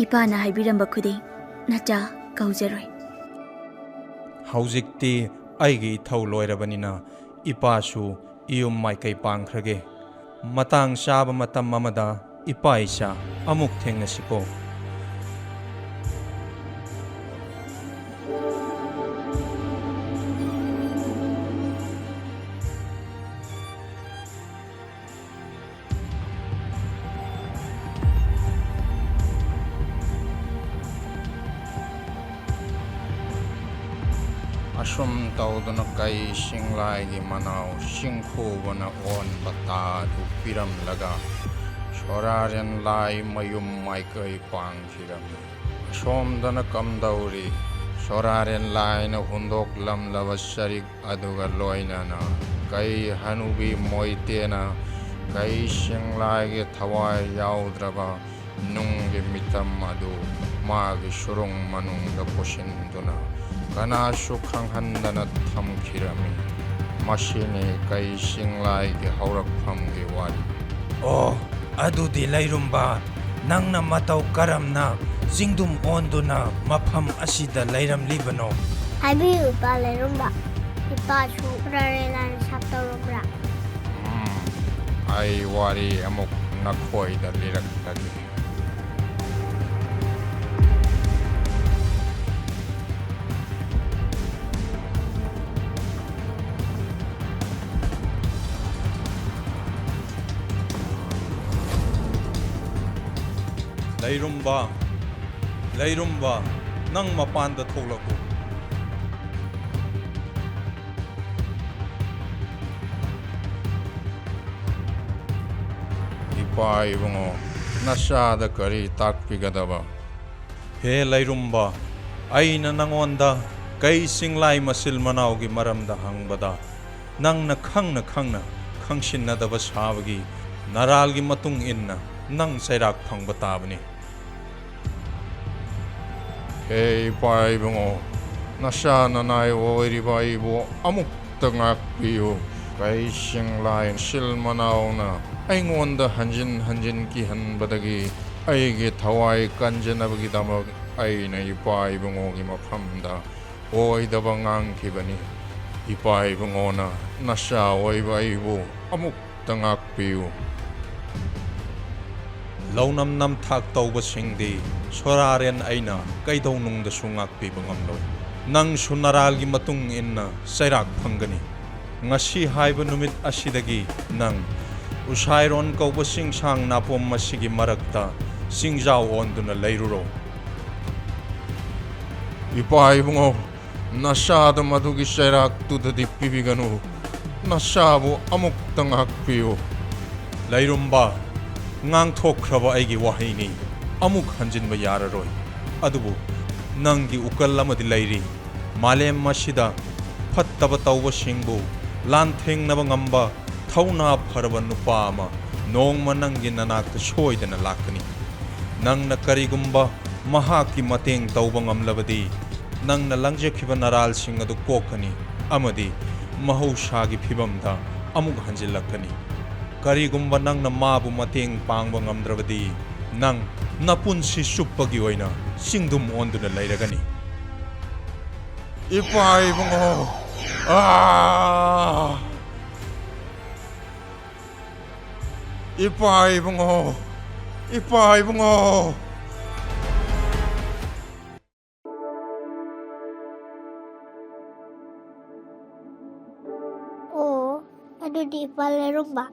ꯏꯄꯥꯅ ꯍꯥꯏꯕꯤꯔꯝꯕ ꯈꯨꯗꯤꯡ ꯅꯆꯥ ꯀꯧꯖꯔꯣꯏ꯫ ꯍꯧꯖꯤꯛꯇꯤ ꯑꯩꯒꯤ ꯏꯊꯧ ꯂꯣꯏꯔꯕꯅꯤꯅ ꯏꯄꯥꯁꯨ ꯏꯌꯨꯝ ꯃꯥꯏꯀꯩ ꯄꯥꯡꯈ꯭ꯔꯒꯦ꯫ ꯃꯇꯥꯡ ꯆꯥꯕ ꯃꯇꯝ ꯑꯃꯗ ꯏꯄꯥ ꯏꯆꯥ ꯑꯃꯨꯛ ꯊꯦꯡꯅꯁꯤꯀꯣ꯫ ꯑꯁꯨꯝ ꯇꯧꯗꯨꯅ ꯀꯩ ꯆꯤꯡꯂꯥꯏꯒꯤ ꯃꯅꯥꯎ ꯆꯤꯡꯈꯨꯕꯅ ꯑꯣꯟꯕ ꯇꯥ ꯑꯗꯨ ꯄꯤꯔꯝꯂꯒ ꯁꯣꯔꯥꯔꯦꯟ ꯂꯥꯏ ꯃꯌꯨꯝ ꯃꯥꯏꯀꯩ ꯄꯥꯡꯈꯤꯔꯝꯃꯤ꯫ ꯑꯁꯣꯝꯗꯅ ꯀꯝꯗꯧꯔꯤ? ꯁꯣꯔꯥꯔꯦꯟ ꯂꯥꯏꯅ ꯍꯨꯟꯗꯣꯛꯂꯝꯂꯕ ꯆꯔꯤꯛ ꯑꯗꯨꯒ ꯂꯣꯏꯅꯅ ꯀꯩ ꯍꯅꯨꯕꯤ ꯃꯣꯏꯇꯦꯅ ꯀꯩ ꯆꯤꯡꯂꯥꯏꯒꯤ ꯊꯋꯥꯏ ꯌꯥꯎꯗ꯭ꯔꯕ ꯅꯨꯡꯒꯤ ꯃꯤꯇꯝ ꯑꯗꯨ ꯃꯥꯒꯤ ꯁꯨꯔꯨꯡ ꯃꯅꯨꯡꯗ ꯄꯨꯁꯤꯟꯗꯨꯅ ꯀꯅꯥꯁꯨ ꯈꯪꯍꯟꯗꯅ ꯊꯝꯈꯤꯔꯝꯃꯤ꯫ ꯃꯁꯤꯅꯤ ꯀꯩ ꯆꯤꯡꯂꯥꯏꯒꯤ ꯍꯧꯔꯛꯐꯝꯒꯤ ꯋꯥꯔꯤ꯫ ꯑꯣ, ꯑꯗꯨꯗꯤ ꯂꯩꯔꯨꯝꯕ, ꯅꯪꯅ ꯃꯇꯧ ꯀꯔꯝꯅ ꯆꯤꯡꯗꯨꯝ ꯑꯣꯟꯗꯨꯅ ꯃꯐꯝ ꯑꯁꯤꯗ ꯂꯩꯔꯝꯂꯤꯕꯅꯣ? ꯍꯥꯏꯕꯤꯌꯨ, ꯏꯄꯥ ꯂꯩꯔꯨꯝꯕ꯫ ꯏꯄꯥꯁꯨ ꯔꯥꯔꯦꯂꯥꯅ ꯁꯥꯞ ꯇꯧꯔꯝꯕ꯭ꯔꯥ? ꯎꯝ, ꯑꯩ ꯋꯥꯔꯤ ꯑꯃꯨꯛ ꯅꯈꯣꯏꯗ ꯂꯤꯔꯛꯂꯒꯦ꯫ ꯂꯩꯔꯨꯝꯕ, ꯂꯩꯔꯨꯝꯕ, ꯅꯪ ꯃꯄꯥꯟꯗ ꯊꯣꯛꯂꯛꯎ꯫ ꯏꯄꯥ ꯏꯕꯨꯡꯉꯣ, ꯅꯆꯥꯗ ꯀꯔꯤ ꯇꯥꯛꯄꯤꯒꯗꯕ? ꯍꯦ ꯂꯩꯔꯨꯝꯕ, ꯑꯩꯅ ꯅꯉꯣꯟꯗ ꯀꯩ ꯆꯤꯡꯂꯥꯏ ꯃꯆꯤꯜ ꯃꯅꯥꯎꯒꯤ ꯃꯔꯝꯗ ꯍꯪꯕꯗ, ꯅꯪꯅ ꯈꯪꯅ ꯈꯪꯅ ꯈꯪꯁꯤꯟꯅꯗꯕ ꯁꯥꯕꯒꯤ ꯅꯔꯥꯜꯒꯤ ꯃꯇꯨꯡ ꯏꯟꯅ ꯅꯪ ꯆꯩꯔꯥꯛ ꯐꯪꯕ ꯇꯥꯕꯅꯤ꯫ ꯍꯦ ꯏꯄꯥ ꯏꯕꯨꯡꯉꯣ, ꯅꯆꯥ ꯅꯅꯥꯏ ꯑꯣꯏꯔꯤꯕ ꯑꯩꯕꯨ ꯑꯃꯨꯛꯇ ꯉꯥꯛꯄꯤꯌꯨ꯫ ꯀꯩ ꯆꯤꯡꯂꯥꯏ ꯃꯆꯤꯜ ꯃꯅꯥꯎꯅ ꯑꯩꯉꯣꯟꯗ ꯍꯟꯖꯤꯟ ꯍꯟꯖꯤꯟ ꯀꯤꯍꯟꯕꯗꯒꯤ ꯑꯩꯒꯤ ꯊꯋꯥꯏ ꯀꯟꯖꯅꯕꯒꯤꯗꯃꯛ ꯑꯩꯅ ꯏꯄꯥ ꯏꯕꯨꯡꯉꯣꯒꯤ ꯃꯐꯝꯗ ꯑꯣꯏꯗꯕ ꯉꯥꯡꯈꯤꯕꯅꯤ꯫ ꯏꯄꯥ ꯏꯕꯨꯡꯉꯣꯅ ꯅꯆꯥ ꯑꯣꯏꯕ ꯑꯩꯕꯨ ꯑꯃꯨꯛꯇ ꯉꯥꯛꯄꯤꯌꯨ꯫ ꯂꯧꯅꯝ ꯅꯝꯊꯥꯛ ꯇꯧꯕꯁꯤꯡꯗꯤ ꯁꯣꯔꯥꯔꯦꯟ ꯑꯩꯅ ꯀꯩꯗꯧꯅꯨꯡꯗꯁꯨ ꯉꯥꯛꯄꯤꯕ ꯉꯝꯂꯣꯏ꯫ ꯅꯪꯁꯨ ꯅꯔꯥꯜꯒꯤ ꯃꯇꯨꯡ ꯏꯟꯅ ꯆꯩꯔꯥꯛ ꯐꯪꯒꯅꯤ꯫ ꯉꯁꯤ ꯍꯥꯏꯕ ꯅꯨꯃꯤꯠ ꯑꯁꯤꯗꯒꯤ ꯅꯪ ꯎꯁꯥꯏꯔꯣꯟ ꯀꯧꯕ ꯆꯤꯡꯁꯥꯡ ꯅꯥꯄꯣꯝ ꯑꯁꯤꯒꯤ ꯃꯔꯛꯇ ꯆꯤꯡꯖꯥꯎ ꯑꯣꯟꯗꯨꯅ ꯂꯩꯔꯨꯔꯣ꯫ ꯏꯄꯥ ꯏꯕꯨꯡꯉꯣ, ꯅꯆꯥꯗ ꯃꯗꯨꯒꯤ ꯆꯩꯔꯥꯛꯇꯨꯗꯗꯤ ꯄꯤꯕꯤꯒꯅꯨ꯫ ꯅꯆꯥꯕꯨ ꯑꯃꯨꯛꯇ ꯉꯥꯛꯄꯤꯌꯨ꯫ ꯂꯩꯔꯨꯝꯕ, ꯉꯥꯡꯊꯣꯛꯈ꯭ꯔꯕ ꯑꯩꯒꯤ ꯋꯥꯍꯩꯅꯤ꯫ ꯑꯃꯨꯛ ꯍꯟꯖꯤꯟꯕ ꯌꯥꯔꯔꯣꯏ꯫ ꯑꯗꯨꯕꯨ ꯅꯪꯒꯤ ꯎꯀꯜ ꯑꯃꯗꯤ ꯂꯩꯔꯤ꯫ ꯃꯥꯂꯦꯝ ꯑꯁꯤꯗ ꯐꯠꯇꯕ ꯇꯧꯕꯁꯤꯡꯕꯨ ꯂꯥꯟꯊꯦꯡꯅꯕ ꯉꯝꯕ ꯊꯧꯅꯥ ꯐꯔꯕ ꯅꯨꯄꯥ ꯑꯃ ꯅꯣꯡꯃ ꯅꯪꯒꯤ ꯅꯅꯥꯛꯇ ꯁꯣꯏꯗꯅ ꯂꯥꯛꯀꯅꯤ꯫ ꯅꯪꯅ ꯀꯔꯤꯒꯨꯝꯕ ꯃꯍꯥꯛꯀꯤ ꯃꯇꯦꯡ ꯇꯧꯕ ꯉꯝꯂꯕꯗꯤ, ꯅꯪꯅ ꯂꯪꯖꯈꯤꯕ ꯅꯔꯥꯜꯁꯤꯡ ꯑꯗꯨ ꯀꯣꯛꯀꯅꯤ ꯑꯃꯗꯤ ꯃꯍꯧꯁꯥꯒꯤ ꯐꯤꯕꯝꯗ ꯑꯃꯨꯛ ꯍꯟꯖꯤꯜꯂꯛꯀꯅꯤ꯫ ꯀꯔꯤꯒꯨꯝꯕ ꯅꯪꯅ ꯃꯥꯕꯨ ꯃꯇꯦꯡ ꯄꯥꯡꯕ ꯉꯝꯗ꯭ꯔꯕꯗꯤ, ꯅꯪ ꯅꯄꯨꯟꯁꯤ ꯆꯨꯞꯄꯒꯤ ꯑꯣꯏꯅ ꯆꯤꯡꯗꯨꯝ ꯑꯣꯟꯗꯨꯅ ꯂꯩꯔꯒꯅꯤ꯫ ꯏꯄꯥ ꯏꯕꯨꯡꯉꯣ! ꯑꯥ! ꯏꯄꯥ ꯏꯕꯨꯡꯉꯣ! ꯏꯄꯥ ꯏꯕꯨꯡꯉꯣ! ꯑꯣ, ꯑꯗꯨꯗꯤ ꯏꯄꯥ ꯂꯩꯔꯨꯝꯕ,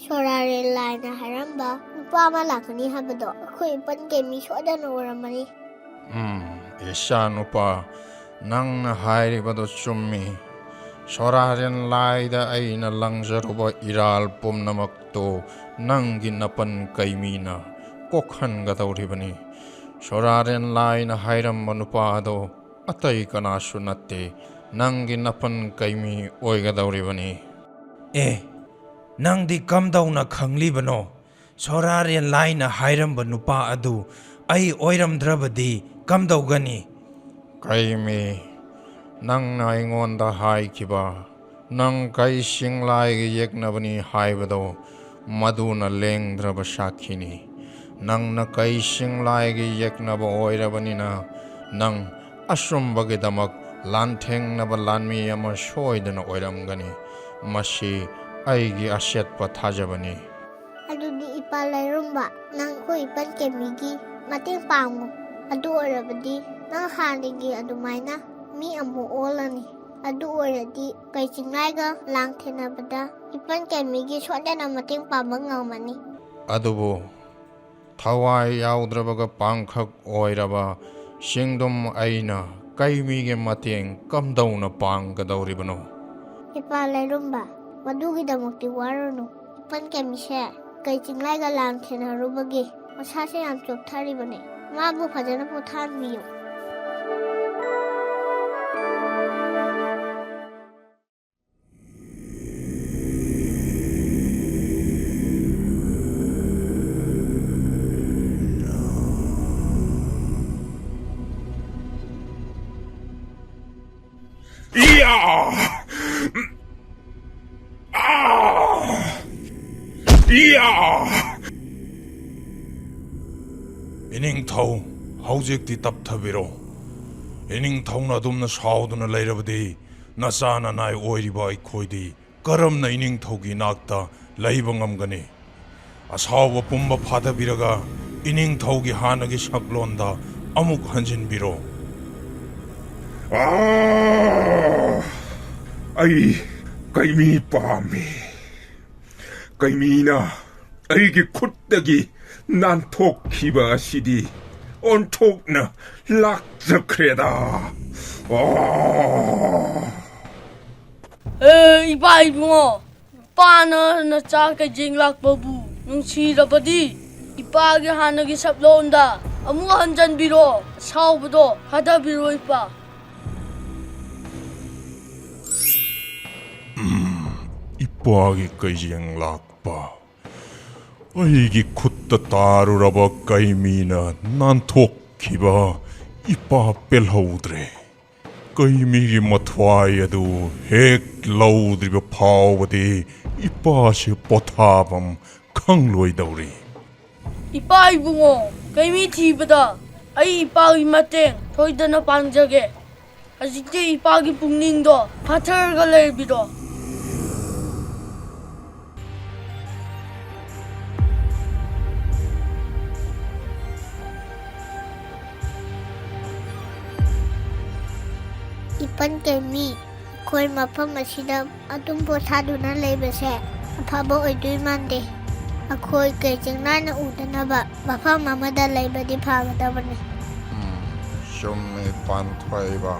ꯁꯣꯔꯥꯔꯦꯟ ꯂꯥꯏꯅ ꯍꯥꯏꯔꯝꯕ ꯅꯨꯄꯥ ꯑꯃ ꯂꯥꯛꯀꯅꯤ ꯍꯥꯏꯕꯗꯣ ꯑꯩꯈꯣꯏ ꯏꯄꯟ ꯀꯦꯃꯤ ꯁꯣꯏꯗꯅ ꯑꯣꯏꯔꯝꯃꯅꯤ꯫ ꯎꯝ, ꯏꯆꯥ ꯅꯨꯄꯥ, ꯅꯪꯅ ꯍꯥꯏꯔꯤꯕꯗꯨ ꯆꯨꯝꯃꯤ꯫ ꯁꯣꯔꯥꯔꯦꯟ ꯂꯥꯏꯗ ꯑꯩꯅ ꯂꯪꯖꯔꯨꯕ ꯏꯔꯥꯜ ꯄꯨꯝꯅꯃꯛꯇꯨ ꯅꯪꯒꯤ ꯅꯄꯟ ꯀꯩꯃꯤꯅ ꯀꯣꯛꯍꯟꯒꯗꯧꯔꯤꯕꯅꯤ꯫ ꯁꯣꯔꯥꯔꯦꯟ ꯂꯥꯏꯅ ꯍꯥꯏꯔꯝꯕ ꯅꯨꯄꯥ ꯑꯗꯨ ꯑꯇꯩ ꯀꯅꯥꯁꯨ ꯅꯠꯇꯦ, ꯅꯪꯒꯤ ꯅꯄꯟ ꯀꯩꯃꯤ ꯑꯣꯏꯒꯗꯧꯔꯤꯕꯅꯤ꯫ ꯑꯦ, ꯅꯪꯗꯤ ꯀꯝꯗꯧꯅ ꯈꯪꯂꯤꯕꯅꯣ? ꯁꯣꯔꯥꯔꯦꯟ ꯂꯥꯏꯅ ꯍꯥꯏꯔꯝꯕ ꯅꯨꯄꯥ ꯑꯗꯨ ꯑꯩ ꯑꯣꯏꯔꯝꯗ꯭ꯔꯕꯗꯤ ꯀꯝꯗꯧꯒꯅꯤ? ꯀꯩꯃꯤ, ꯅꯪꯅ ꯑꯩꯉꯣꯟꯗ ꯍꯥꯏꯈꯤꯕ, ꯅꯪ ꯀꯩꯁꯤꯡ ꯂꯥꯏꯒ ꯌꯦꯛꯅꯕꯅꯤ ꯍꯥꯏꯕꯗꯣ, ꯃꯗꯨꯅ ꯂꯦꯡꯗ꯭ꯔꯕ ꯁꯥꯈꯤꯅꯤ꯫ ꯅꯪꯅ ꯀꯩꯁꯤꯡ ꯂꯥꯏꯒ ꯌꯦꯛꯅꯕ ꯑꯣꯏꯔꯕꯅꯤꯅ, ꯅꯪ ꯑꯆꯨꯝꯕꯒꯤꯗꯃꯛ ꯂꯥꯟꯊꯦꯡꯅꯕ ꯂꯥꯟꯃꯤ ꯑꯃ ꯁꯣꯏꯗꯅ ꯑꯣꯏꯔꯝꯒꯅꯤ꯫ ꯃꯁꯤ ꯑꯩꯒꯤ ꯑꯆꯦꯠꯄ ꯊꯥꯖꯕꯅꯤ꯫ ꯑꯗꯨꯗꯤ ꯏꯄꯥ ꯂꯩꯔꯨꯝꯕ, ꯅꯪ ꯑꯩꯈꯣꯏ ꯏꯄꯟ ꯀꯦꯃꯤꯒꯤ ꯃꯇꯦꯡ ꯄꯥꯡꯉꯨ꯫ ꯑꯗꯨ ꯑꯣꯏꯔꯕꯗꯤ ꯅꯪ ꯍꯥꯟꯅꯒꯤ ꯑꯗꯨꯃꯥꯏꯅ ꯃꯤ ꯑꯃꯨꯛ ꯑꯣꯜꯂꯅꯤ꯫ ꯑꯗꯨ ꯑꯣꯏꯔꯗꯤ ꯀꯩ ꯆꯤꯡꯂꯥꯏꯒ ꯂꯥꯟꯊꯦꯡꯅꯕꯗ ꯏꯄꯟ ꯀꯦꯃꯤꯒꯤ ꯁꯣꯏꯗꯅ ꯃꯇꯦꯡ ꯄꯥꯡꯕ ꯉꯝꯃꯅꯤ꯫ ꯑꯗꯨꯕꯨ ꯊꯋꯥꯏ ꯌꯥꯎꯗ꯭ꯔꯕꯒ ꯄꯥꯡꯈꯛ ꯑꯣꯏꯔꯕ ꯆꯤꯡꯗꯨꯝ ꯑꯩꯅ ꯀꯩꯃꯤꯒꯤ ꯃꯇꯦꯡ ꯀꯝꯗꯧꯅ ꯄꯥꯡꯒꯗꯧꯔꯤꯕꯅꯣ? ꯏꯄꯥ ꯂꯩꯔꯨꯝꯕ, ꯃꯗꯨꯒꯤꯗꯃꯛꯇꯤ ꯋꯥꯔꯨꯅꯨ꯫ ꯏꯄꯟ ꯀꯦꯃꯤꯁꯦ ꯀꯩ ꯆꯤꯡꯂꯥꯏꯒ ꯂꯥꯟꯊꯦꯡꯅꯔꯨꯕꯒꯤ ꯃꯁꯥꯁꯦ ꯌꯥꯝ ꯆꯣꯛꯊꯔꯤꯕꯅꯦ꯫ ꯃꯥꯕꯨ ꯐꯖꯅ ꯄꯣꯊꯥꯍꯟꯕꯤꯌꯨ꯫ ꯏꯌꯥ! ꯏꯅꯤꯡꯊꯧ, ꯍꯧꯖꯤꯛꯇꯤ ꯇꯞꯊꯕꯤꯔꯣ꯫ ꯏꯅꯤꯡꯊꯧꯅ ꯑꯗꯨꯝꯅ ꯁꯥꯎꯗꯨꯅ ꯂꯩꯔꯕꯗꯤ ꯅꯆꯥ ꯅꯅꯥꯏ ꯑꯣꯏꯔꯤꯕ ꯑꯩꯈꯣꯏꯗꯤ ꯀꯔꯝꯅ ꯏꯅꯤꯡꯊꯧꯒꯤ ꯏꯅꯥꯛꯇ ꯂꯩꯕ ꯉꯝꯒꯅꯤ? ꯑꯁꯥꯎꯕ ꯄꯨꯝꯕ ꯐꯥꯊꯕꯤꯔꯒ ꯏꯅꯤꯡꯊꯧꯒꯤ ꯍꯥꯟꯅꯒꯤ ꯁꯛꯂꯣꯟꯗ ꯑꯃꯨꯛ ꯍꯟꯖꯤꯟꯕꯤꯔꯣ꯫ ꯑꯥ! ꯑꯩ ꯀꯩꯃꯤ ꯄꯥꯝꯃꯤ꯫ ꯀꯩꯃꯤꯅ ꯑꯩꯒꯤ ꯈꯨꯠꯇꯒꯤ ꯅꯥꯟꯊꯣꯛꯈꯤꯕ ꯑꯁꯤꯗꯤ ꯑꯣꯟꯊꯣꯛꯅ ꯂꯥꯛꯆꯈ꯭ꯔꯦꯗ꯫ ꯑꯥ! ꯑꯦ, ꯏꯄꯥ ꯏꯕꯨꯡꯉꯣ, ꯏꯄꯥꯅ ꯅꯆꯥ ꯀꯩꯖꯦꯡ ꯂꯥꯛꯄꯕꯨ ꯅꯨꯡꯁꯤꯔꯕꯗꯤ ꯏꯄꯥꯒꯤ ꯍꯥꯟꯅꯒꯤ ꯁꯛꯂꯣꯟꯗ ꯑꯃꯨꯛ ꯍꯟꯖꯟꯕꯤꯔꯣ꯫ ꯑꯁꯥꯎꯕꯗꯣ ꯐꯥꯊꯕꯤꯔꯣ, ꯏꯄꯥ꯫ ꯏꯄꯥꯒꯤ ꯀꯩꯖꯦꯡ ꯂꯥꯛꯄ꯫ ꯑꯩꯒꯤ ꯈꯨꯠꯇ ꯇꯥꯔꯨꯔꯕ ꯀꯩꯃꯤꯅ ꯅꯥꯟꯊꯣꯛꯈꯤꯕ ꯏꯄꯥ ꯄꯦꯜꯍꯧꯗ꯭ꯔꯦ꯫ ꯀꯩꯃꯤꯒꯤ ꯃꯊ꯭ꯋꯥꯏ ꯑꯗꯨ ꯍꯦꯛ ꯂꯧꯗ꯭ꯔꯤꯕ ꯐꯥꯎꯕꯗꯤ ꯏꯄꯥꯁꯦ ꯄꯣꯊꯥꯐꯝ ꯈꯪꯂꯣꯏꯗꯧꯔꯤ꯫ ꯏꯄꯥ ꯏꯕꯨꯡꯉꯣ, ꯀꯩꯃꯤ ꯊꯤꯕꯗ ꯑꯩ ꯏꯄꯥꯒꯤ ꯃꯇꯦꯡ ꯁꯣꯏꯗꯅ ꯄꯥꯡꯖꯒꯦ꯫ ꯍꯧꯖꯤꯛꯇꯤ ꯏꯄꯥꯒꯤ ꯄꯨꯛꯅꯤꯡꯗꯣ ꯐꯥꯊꯔꯒ ꯂꯩꯕꯤꯔꯣ꯫ ꯏꯄꯟ ꯀꯩꯃꯤ, ꯑꯩꯈꯣꯏ ꯃꯐꯝ ꯑꯁꯤꯗ ꯑꯗꯨꯝ ꯄꯣꯊꯥꯗꯨꯅ ꯂꯩꯕꯁꯦ ꯑꯐꯕ ꯑꯣꯏꯗꯣꯏ ꯃꯥꯟꯗꯦ꯫ ꯑꯩꯈꯣꯏ ꯀꯩ ꯆꯤꯡꯅꯥꯏꯅ ꯎꯗꯅꯕ ꯃꯐꯝ ꯑꯃꯗ ꯂꯩꯕꯗꯤ ꯐꯒꯗꯕꯅꯤ꯫ ꯎꯝ, ꯆꯨꯝꯃꯤ, ꯄꯥꯟꯊꯣꯏꯕ꯫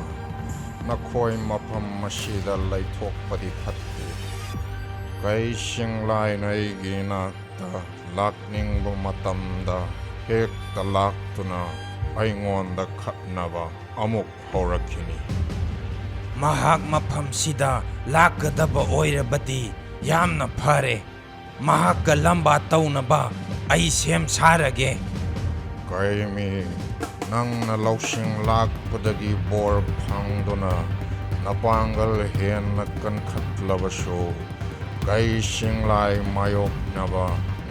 ꯅꯈꯣꯏ ꯃꯐꯝ ꯑꯁꯤꯗ ꯂꯩꯊꯣꯛꯄꯗꯤ ꯐꯠꯇꯦ꯫ ꯀꯩ ꯆꯤꯡꯂꯥꯏꯅ ꯑꯩꯒꯤ ꯏꯅꯥꯛꯇ ꯂꯥꯛꯅꯤꯡꯕ ꯃꯇꯝꯗ ꯍꯦꯛꯇ ꯂꯥꯛꯇꯨꯅ ꯑꯩꯉꯣꯟꯗ ꯈꯠꯅꯕ ꯑꯃꯨꯛ ꯍꯧꯔꯛꯈꯤꯅꯤ꯫ ꯃꯍꯥꯛ ꯃꯐꯝꯁꯤꯗ ꯂꯥꯛꯀꯗꯕ ꯑꯣꯏꯔꯕꯗꯤ ꯌꯥꯝꯅ ꯐꯔꯦ꯫ ꯃꯍꯥꯛꯀ ꯂꯝꯕꯥ ꯇꯧꯅꯕ ꯑꯩ ꯁꯦꯝ ꯁꯥꯔꯒꯦ꯫ ꯀꯩꯃꯤ, ꯅꯪꯅ ꯂꯧꯁꯤꯡ ꯂꯥꯛꯄꯗꯒꯤ ꯕꯣꯔ ꯐꯪꯗꯨꯅ ꯅꯄꯥꯡꯒꯜ ꯍꯦꯟꯅ ꯀꯟꯈꯠꯂꯕꯁꯨ, ꯀꯩꯁꯤꯡꯂꯥꯏ ꯃꯥꯌꯣꯛꯅꯕ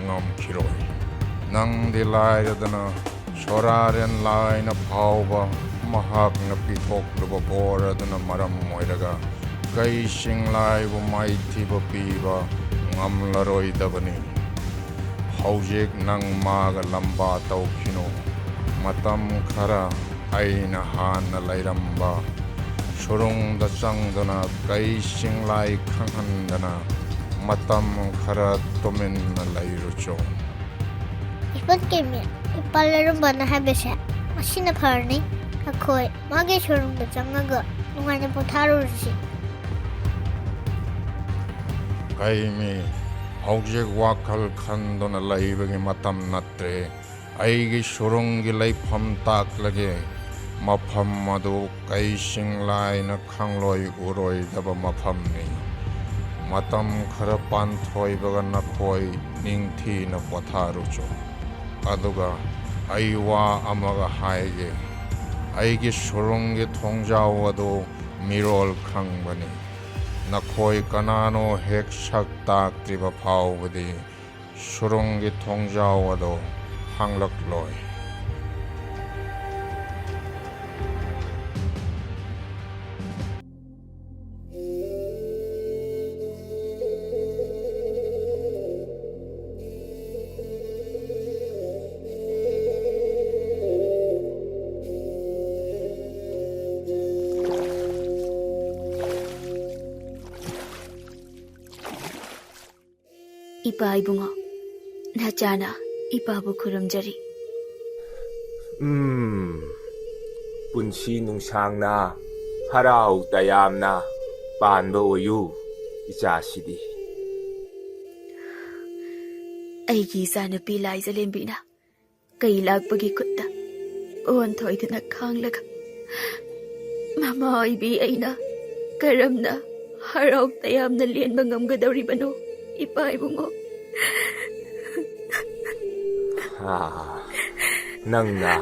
ꯉꯝꯈꯤꯔꯣꯏ꯫ ꯅꯪꯗꯤ ꯂꯥꯏꯔꯗꯅ ꯁꯣꯔꯥꯔꯦꯟ ꯂꯥꯏꯅ ꯐꯥꯎꯕ ꯃꯍꯥꯛꯅ ꯄꯤꯊꯣꯛꯂꯨꯕ ꯕꯣꯔ ꯑꯗꯨꯅ ꯃꯔꯝ ꯑꯣꯏꯔꯒ ꯀꯩꯁꯤꯡꯂꯥꯏꯕꯨ ꯃꯥꯏꯊꯤꯕ ꯄꯤꯕ ꯉꯝꯂꯔꯣꯏꯗꯕꯅꯤ꯫ ꯍꯧꯖꯤꯛ ꯅꯪ ꯃꯥꯒ ꯂꯝꯕꯥ ꯇꯧꯈꯤꯅꯨ꯫ ꯃꯇꯝ ꯈꯔ ꯑꯩꯅ ꯍꯥꯟꯅ ꯂꯩꯔꯝꯕ ꯁꯨꯔꯨꯡꯗ ꯆꯪꯗꯨꯅ ꯀꯩꯁꯤꯡꯂꯥꯏ ꯈꯪꯍꯟꯗꯅ ꯃꯇꯝ ꯈꯔ ꯇꯨꯃꯤꯟꯅ ꯂꯩꯔꯨꯆꯣ꯫ ꯏꯄꯟ ꯀꯦꯃꯤ, ꯏꯄꯥ ꯂꯩꯔꯝꯕꯅ ꯍꯥꯏꯕꯁꯦ ꯃꯁꯤꯅ ꯐꯔꯅꯤ꯫ ꯑꯩꯈꯣꯏ ꯃꯥꯒꯤ ꯁꯨꯔꯨꯡꯗ ꯆꯪꯉꯒ ꯅꯨꯡꯉꯥꯏꯅ ꯄꯣꯊꯥꯔꯨꯔꯁꯤ꯫ ꯀꯩꯃꯤ, ꯍꯧꯖꯤꯛ ꯋꯥꯈꯜ ꯈꯟꯗꯨꯅ ꯂꯩꯕꯒꯤ ꯃꯇꯝ ꯅꯠꯇ꯭ꯔꯦ꯫ ꯑꯩꯒꯤ ꯁꯨꯔꯨꯡꯒꯤ ꯂꯩꯐꯝ ꯇꯥꯛꯂꯒꯦ꯫ ꯃꯐꯝ ꯑꯗꯨ ꯀꯩꯁꯤꯡꯂꯥꯏꯅ ꯈꯪꯂꯣꯏ ꯎꯔꯣꯏꯗꯕ ꯃꯐꯝꯅꯤ꯫ ꯃꯇꯝ ꯈꯔ ꯄꯥꯟꯊꯣꯏꯕꯒ ꯅꯈꯣꯏ ꯅꯤꯡꯊꯤꯅ ꯄꯣꯊꯥꯔꯨꯆꯣ꯫ ꯑꯗꯨꯒ ꯑꯩ ꯋꯥ ꯑꯃꯒ ꯍꯥꯏꯒꯦ꯫ ꯑꯩꯒꯤ ꯁꯨꯔꯨꯡꯒꯤ ꯊꯣꯡꯖꯥꯎ ꯑꯗꯨ ꯃꯤꯔꯣꯜ ꯈꯪꯕꯅꯤ꯫ ꯅꯈꯣꯏ ꯀꯅꯥꯅꯣ ꯍꯦꯛ ꯁꯛ ꯇꯥꯛꯇ꯭ꯔꯤꯕ ꯐꯥꯎꯕꯗꯤ ꯁꯨꯔꯨꯡꯒꯤ ꯊꯣꯡꯖꯥꯎ ꯑꯗꯨ ꯍꯥꯡꯂꯛꯂꯣꯏ꯫ ꯏꯄꯥ ꯏꯕꯨꯡꯉꯣ, ꯅꯆꯥꯅ ꯏꯄꯥꯕꯨ ꯈꯨꯔꯨꯝꯖꯔꯤ꯫ ꯎꯝ, ꯄꯨꯟꯁꯤ ꯅꯨꯡꯁꯥꯡꯅ ꯍꯔꯥꯎ ꯇꯌꯥꯝꯅ ꯄꯥꯟꯕ ꯑꯣꯏꯌꯨ ꯏꯆꯥꯁꯤꯗꯤ꯫ ꯑꯩꯒꯤ ꯏꯆꯥꯅꯨꯄꯤ ꯂꯥꯏꯖꯂꯦꯝꯕꯤꯅ ꯀꯩ ꯂꯥꯛꯄꯒꯤ ꯈꯨꯠꯇ ꯑꯣꯟꯊꯣꯏꯗꯨꯅ ꯈꯥꯡꯂꯒ, ꯃꯃꯥ ꯑꯣꯏꯕꯤ ꯑꯩꯅ ꯀꯔꯝꯅ ꯍꯔꯥꯎ ꯇꯌꯥꯝꯅ ꯂꯦꯟꯕ ꯉꯝꯒꯗꯧꯔꯤꯕꯅꯣ, ꯏꯄꯥ ꯏꯕꯨꯡꯉꯣ? ꯑꯥ, ꯅꯪꯅ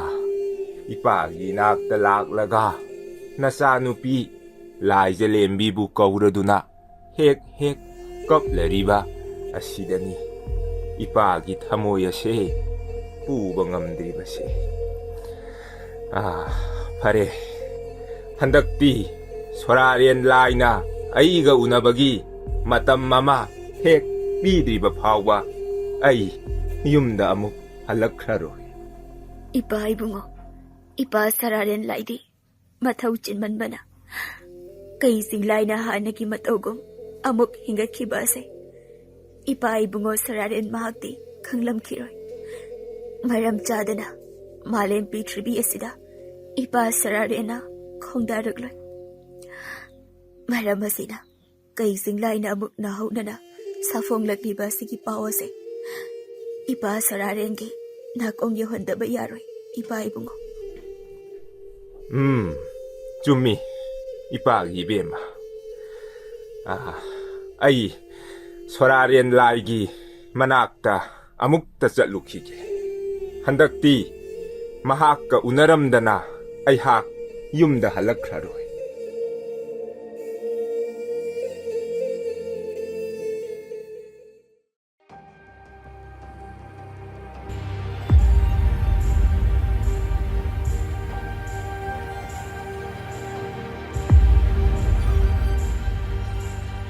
ꯏꯄꯥꯒꯤ ꯏꯅꯥꯛꯇ ꯂꯥꯛꯂꯒ ꯅꯆꯥꯅꯨꯄꯤ ꯂꯥꯏꯖꯂꯦꯝꯕꯤꯕꯨ ꯀꯧꯔꯗꯨꯅ ꯍꯦꯛ ꯍꯦꯛ ꯀꯞꯂꯔꯤꯕ ꯑꯁꯤꯗꯅꯤ ꯏꯄꯥꯒꯤ ꯊꯃꯣꯏ ꯑꯁꯦ ꯄꯨꯕ ꯉꯝꯗ꯭ꯔꯤꯕꯁꯦ꯫ ꯑꯥ, ꯐꯔꯦ, ꯍꯟꯗꯛꯇꯤ ꯁꯣꯔꯥꯔꯦꯟ ꯂꯥꯏꯅ ꯑꯩꯒ ꯎꯅꯕꯒꯤ ꯃꯇꯝ ꯑꯃ ꯍꯦꯛ ꯄꯤꯗ꯭ꯔꯤꯕ ꯐꯥꯎꯕ ꯑꯩ ꯌꯨꯝꯗ ꯑꯃꯨꯛ ꯍꯜꯂꯛꯈ꯭ꯔꯔꯣꯏ꯫ ꯏꯄꯥ ꯏꯕꯨꯡꯉꯣ, ꯏꯄꯥ ꯁꯣꯔꯥꯔꯦꯟ ꯂꯥꯏꯗꯤ ꯃꯊꯧ ꯆꯤꯟꯃꯟꯕꯅ ꯀꯩ ꯆꯤꯡꯂꯥꯏꯅ ꯍꯥꯟꯅꯒꯤ ꯃꯇꯧꯒꯨꯝ ꯑꯃꯨꯛ ꯍꯤꯡꯒꯠꯈꯤꯕ ꯑꯁꯦ ꯏꯄꯥ ꯏꯕꯨꯡꯉꯣ ꯁꯣꯔꯥꯔꯦꯟ ꯃꯍꯥꯛꯇꯤ ꯈꯪꯂꯝꯈꯤꯔꯣꯏ꯫ ꯃꯔꯝ ꯆꯥꯗꯅ ꯃꯥꯂꯦꯝ ꯄ꯭ꯔꯤꯊꯤꯕꯤ ꯑꯁꯤꯗ ꯏꯄꯥ ꯁꯣꯔꯥꯔꯦꯟꯅ ꯈꯣꯡꯗꯥꯔꯛꯂꯣꯏ꯫ ꯃꯔꯝ ꯑꯁꯤꯅ ꯀꯩ ꯆꯤꯡꯂꯥꯏꯅ ꯑꯃꯨꯛ ꯅꯧꯍꯧꯅꯅ ꯁꯥꯐꯣꯡꯂꯛꯂꯤꯕ ꯑꯁꯤꯒꯤ ꯄꯥꯎ ꯑꯁꯦ ꯏꯄꯥ ꯁꯣꯔꯥꯔꯦꯟꯒꯤ ꯅꯥꯀꯣꯡ ꯌꯧꯍꯟꯗꯕ ꯌꯥꯔꯣꯏ, ꯏꯄꯥ ꯏꯕꯨꯡꯉꯣ꯫ ꯎꯝ, ꯆꯨꯝꯃꯤ, ꯏꯄꯥꯒꯤ ꯏꯕꯦꯝꯃ꯫ ꯑꯥ, ꯑꯩ ꯁꯣꯔꯥꯔꯦꯟ ꯂꯥꯏꯒꯤ ꯃꯅꯥꯛꯇ ꯑꯃꯨꯛꯇ ꯆꯠꯂꯨꯈꯤꯒꯦ꯫ ꯍꯟꯗꯛꯇꯤ ꯃꯍꯥꯛꯀ ꯎꯅꯔꯝꯗꯅ ꯑꯩꯍꯥꯛ ꯌꯨꯝꯗ ꯍꯜꯂꯛꯈ꯭ꯔꯔꯣꯏ꯫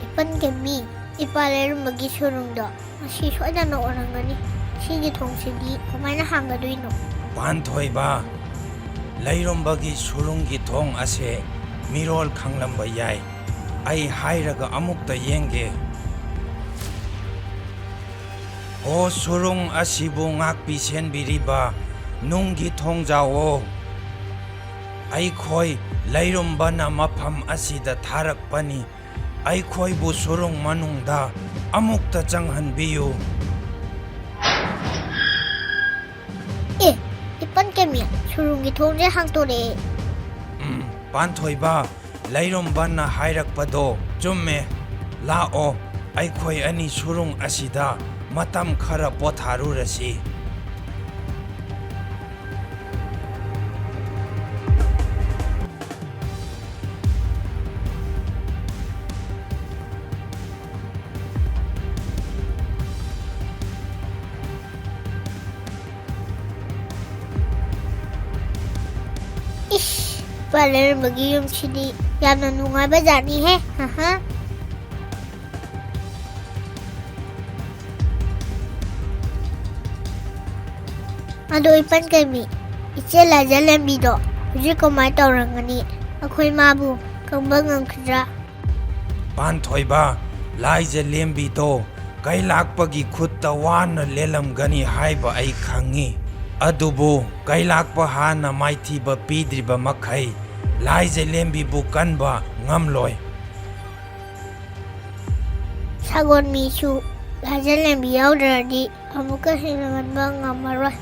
ꯏꯄꯟ ꯀꯦꯝꯃꯤ, ꯏꯄꯥ ꯂꯩꯔꯨꯝꯕꯒꯤ ꯁꯨꯔꯨꯡꯗꯣ ꯉꯁꯤ ꯁꯣꯏꯗꯅ ꯑꯣꯏꯔꯝꯒꯅꯤ꯫ ꯁꯤꯒꯤ ꯊꯣꯡꯁꯤꯗꯤ ꯀꯃꯥꯏꯅ ꯍꯥꯡꯒꯗꯣꯏꯅꯣ? ꯄꯥꯟꯊꯣꯏꯕ, ꯂꯩꯔꯨꯝꯕꯒꯤ ꯁꯨꯔꯨꯡꯒꯤ ꯊꯣꯡ ꯑꯁꯦ ꯃꯤꯔꯣꯜ ꯈꯪꯂꯝꯕ ꯌꯥꯏ꯫ ꯑꯩ ꯍꯥꯏꯔꯒ ꯑꯃꯨꯛꯇ ꯌꯦꯡꯒꯦ꯫ ꯑꯣ, ꯁꯨꯔꯨꯡ ꯑꯁꯤꯕꯨ ꯉꯥꯛꯄꯤ ꯁꯦꯟꯕꯤꯔꯤꯕ ꯅꯨꯡꯒꯤ ꯊꯣꯡꯖꯥꯎꯑꯣ, ꯑꯩꯈꯣꯏ ꯂꯩꯔꯨꯝꯕꯅ ꯃꯐꯝ ꯑꯁꯤꯗ ꯊꯥꯔꯛꯄꯅꯤ꯫ ꯑꯩꯈꯣꯏꯕꯨ ꯁꯨꯔꯨꯡ ꯃꯅꯨꯡꯗ ꯑꯃꯨꯛꯇ ꯆꯪꯍꯟꯕꯤꯌꯨ꯫ ꯑꯦ, ꯏꯄꯟ ꯀꯦꯝꯃꯤ, ꯁꯨꯔꯨꯡꯒꯤ ꯊꯣꯡꯁꯦ ꯍꯥꯡꯇꯣꯔꯛꯑꯦ꯫ ꯎꯝ, ꯄꯥꯟꯊꯣꯏꯕ, ꯂꯩꯔꯨꯝꯕꯅ ꯍꯥꯏꯔꯛꯄꯗꯣ ꯆꯨꯝꯃꯦ꯫ ꯂꯥꯛꯑꯣ, ꯑꯩꯈꯣꯏ ꯑꯅꯤ ꯁꯨꯔꯨꯡ ꯑꯁꯤꯗ ꯃꯇꯝ ꯈꯔ ꯄꯣꯊꯥꯔꯨꯔꯁꯤ꯫ ꯏꯄꯥ ꯂꯩꯔꯝꯕꯒꯤ ꯌꯨꯝꯁꯤꯗꯤ ꯌꯥꯝꯅ ꯅꯨꯡꯉꯥꯏꯕ ꯖꯥꯠꯅꯤꯍꯦ꯫ ꯍꯥ ꯍꯥ꯫ ꯑꯗꯣ ꯏꯄꯟ ꯀꯩꯃꯤ, ꯏꯆꯦ ꯂꯥꯏꯖ ꯂꯦꯝꯕꯤꯗꯣ ꯍꯧꯖꯤꯛ ꯀꯃꯥꯏ ꯇꯧꯔꯝꯒꯅꯤ? ꯑꯩꯈꯣꯏ ꯃꯥꯕꯨ ꯈꯪꯕ ꯉꯝꯈꯤꯗ꯭ꯔꯥ? ꯄꯥꯟꯊꯣꯏꯕ, ꯂꯥꯏꯖ ꯂꯦꯝꯕꯤꯗꯣ ꯀꯩꯂꯥꯛꯄꯒꯤ ꯈꯨꯠꯇ ꯋꯥꯅ ꯂꯦꯜꯂꯝꯒꯅꯤ ꯍꯥꯏꯕ ꯑꯩ ꯈꯪꯉꯤ꯫ ꯑꯗꯨꯕꯨ ꯀꯩꯂꯥꯛꯄ ꯍꯥꯟꯅ ꯃꯥꯏꯊꯤꯕ ꯄꯤꯗ꯭ꯔꯤꯕ ꯃꯈꯩ ꯂꯥꯏꯖ ꯂꯦꯝꯕꯤꯕꯨ ꯀꯟꯕ ꯉꯝꯂꯣꯏ꯫ ꯁꯒꯣꯜ ꯃꯤꯁꯨ ꯂꯥꯏꯖ ꯂꯦꯝꯕꯤ ꯌꯥꯎꯗ꯭ꯔꯗꯤ ꯑꯃꯨꯛꯀ ꯍꯦꯟꯅ ꯉꯟꯕ ꯉꯝꯃꯔꯣꯏ꯫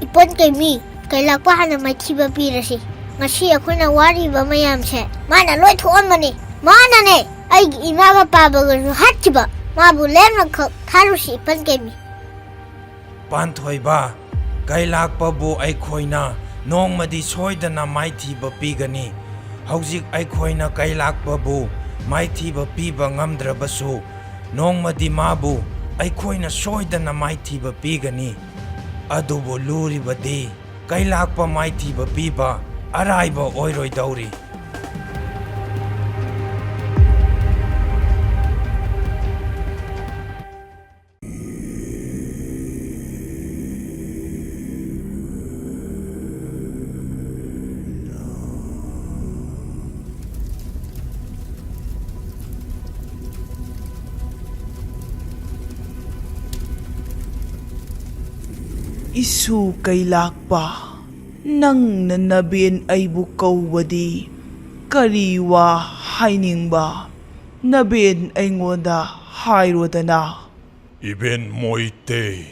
ꯏꯄꯟ ꯀꯩꯃꯤ, ꯀꯩꯂꯥꯛꯄ ꯍꯥꯟꯅ ꯃꯥꯏꯊꯤꯕ ꯄꯤꯔꯁꯤ꯫ ꯉꯁꯤ ꯑꯩꯈꯣꯏꯅ ꯋꯥꯔꯤꯕ ꯃꯌꯥꯝꯁꯦ ꯃꯥꯅ ꯂꯣꯏ ꯊꯣꯛꯍꯟꯕꯅꯤ꯫ ꯃꯥꯅꯅꯦ ꯑꯩꯒꯤ ꯏꯃꯥꯒ ꯄꯥꯕꯒꯁꯨ ꯍꯥꯠꯈꯤꯕ꯫ ꯃꯥꯕꯨ ꯂꯦꯝꯅꯈꯛ ꯊꯥꯔꯨꯁꯤ, ꯏꯄꯟ ꯀꯩꯃꯤ꯫ ꯄꯥꯟꯊꯣꯏꯕ, ꯀꯩꯂꯥꯛꯄꯕꯨ ꯑꯩꯈꯣꯏꯅ ꯅꯣꯡꯃꯗꯤ ꯁꯣꯏꯗꯅ ꯃꯥꯏꯊꯤꯕ ꯄꯤꯒꯅꯤ꯫ ꯍꯧꯖꯤꯛ ꯑꯩꯈꯣꯏꯅ ꯀꯩꯂꯥꯛꯄꯕꯨ ꯃꯥꯏꯊꯤꯕ ꯄꯤꯕ ꯉꯝꯗ꯭ꯔꯕꯁꯨ, ꯅꯣꯡꯃꯗꯤ ꯃꯥꯕꯨ ꯑꯩꯈꯣꯏꯅ ꯁꯣꯏꯗꯅ ꯃꯥꯏꯊꯤꯕ ꯄꯤꯒꯅꯤ꯫ ꯑꯗꯨꯕꯨ ꯂꯨꯔꯤꯕꯗꯤ, ꯀꯩꯂꯥꯛꯄ ꯃꯥꯏꯊꯤꯕ ꯄꯤꯕ ꯑꯔꯥꯏꯕ ꯑꯣꯏꯔꯣꯏꯗꯧꯔꯤ꯫ ꯏꯁꯨ ꯀꯩꯂꯥꯛꯄ, ꯅꯪꯅ ꯅꯕꯦꯟ ꯑꯩꯕꯨ ꯀꯧꯕꯗꯤ ꯀꯔꯤ ꯋꯥ ꯍꯥꯏꯅꯤꯡꯕ? ꯅꯕꯦꯟ ꯑꯩꯉꯣꯟꯗ ꯍꯥꯏꯔꯣꯗꯅ꯫ ꯏꯕꯦꯟ ꯃꯣꯏꯇꯦ,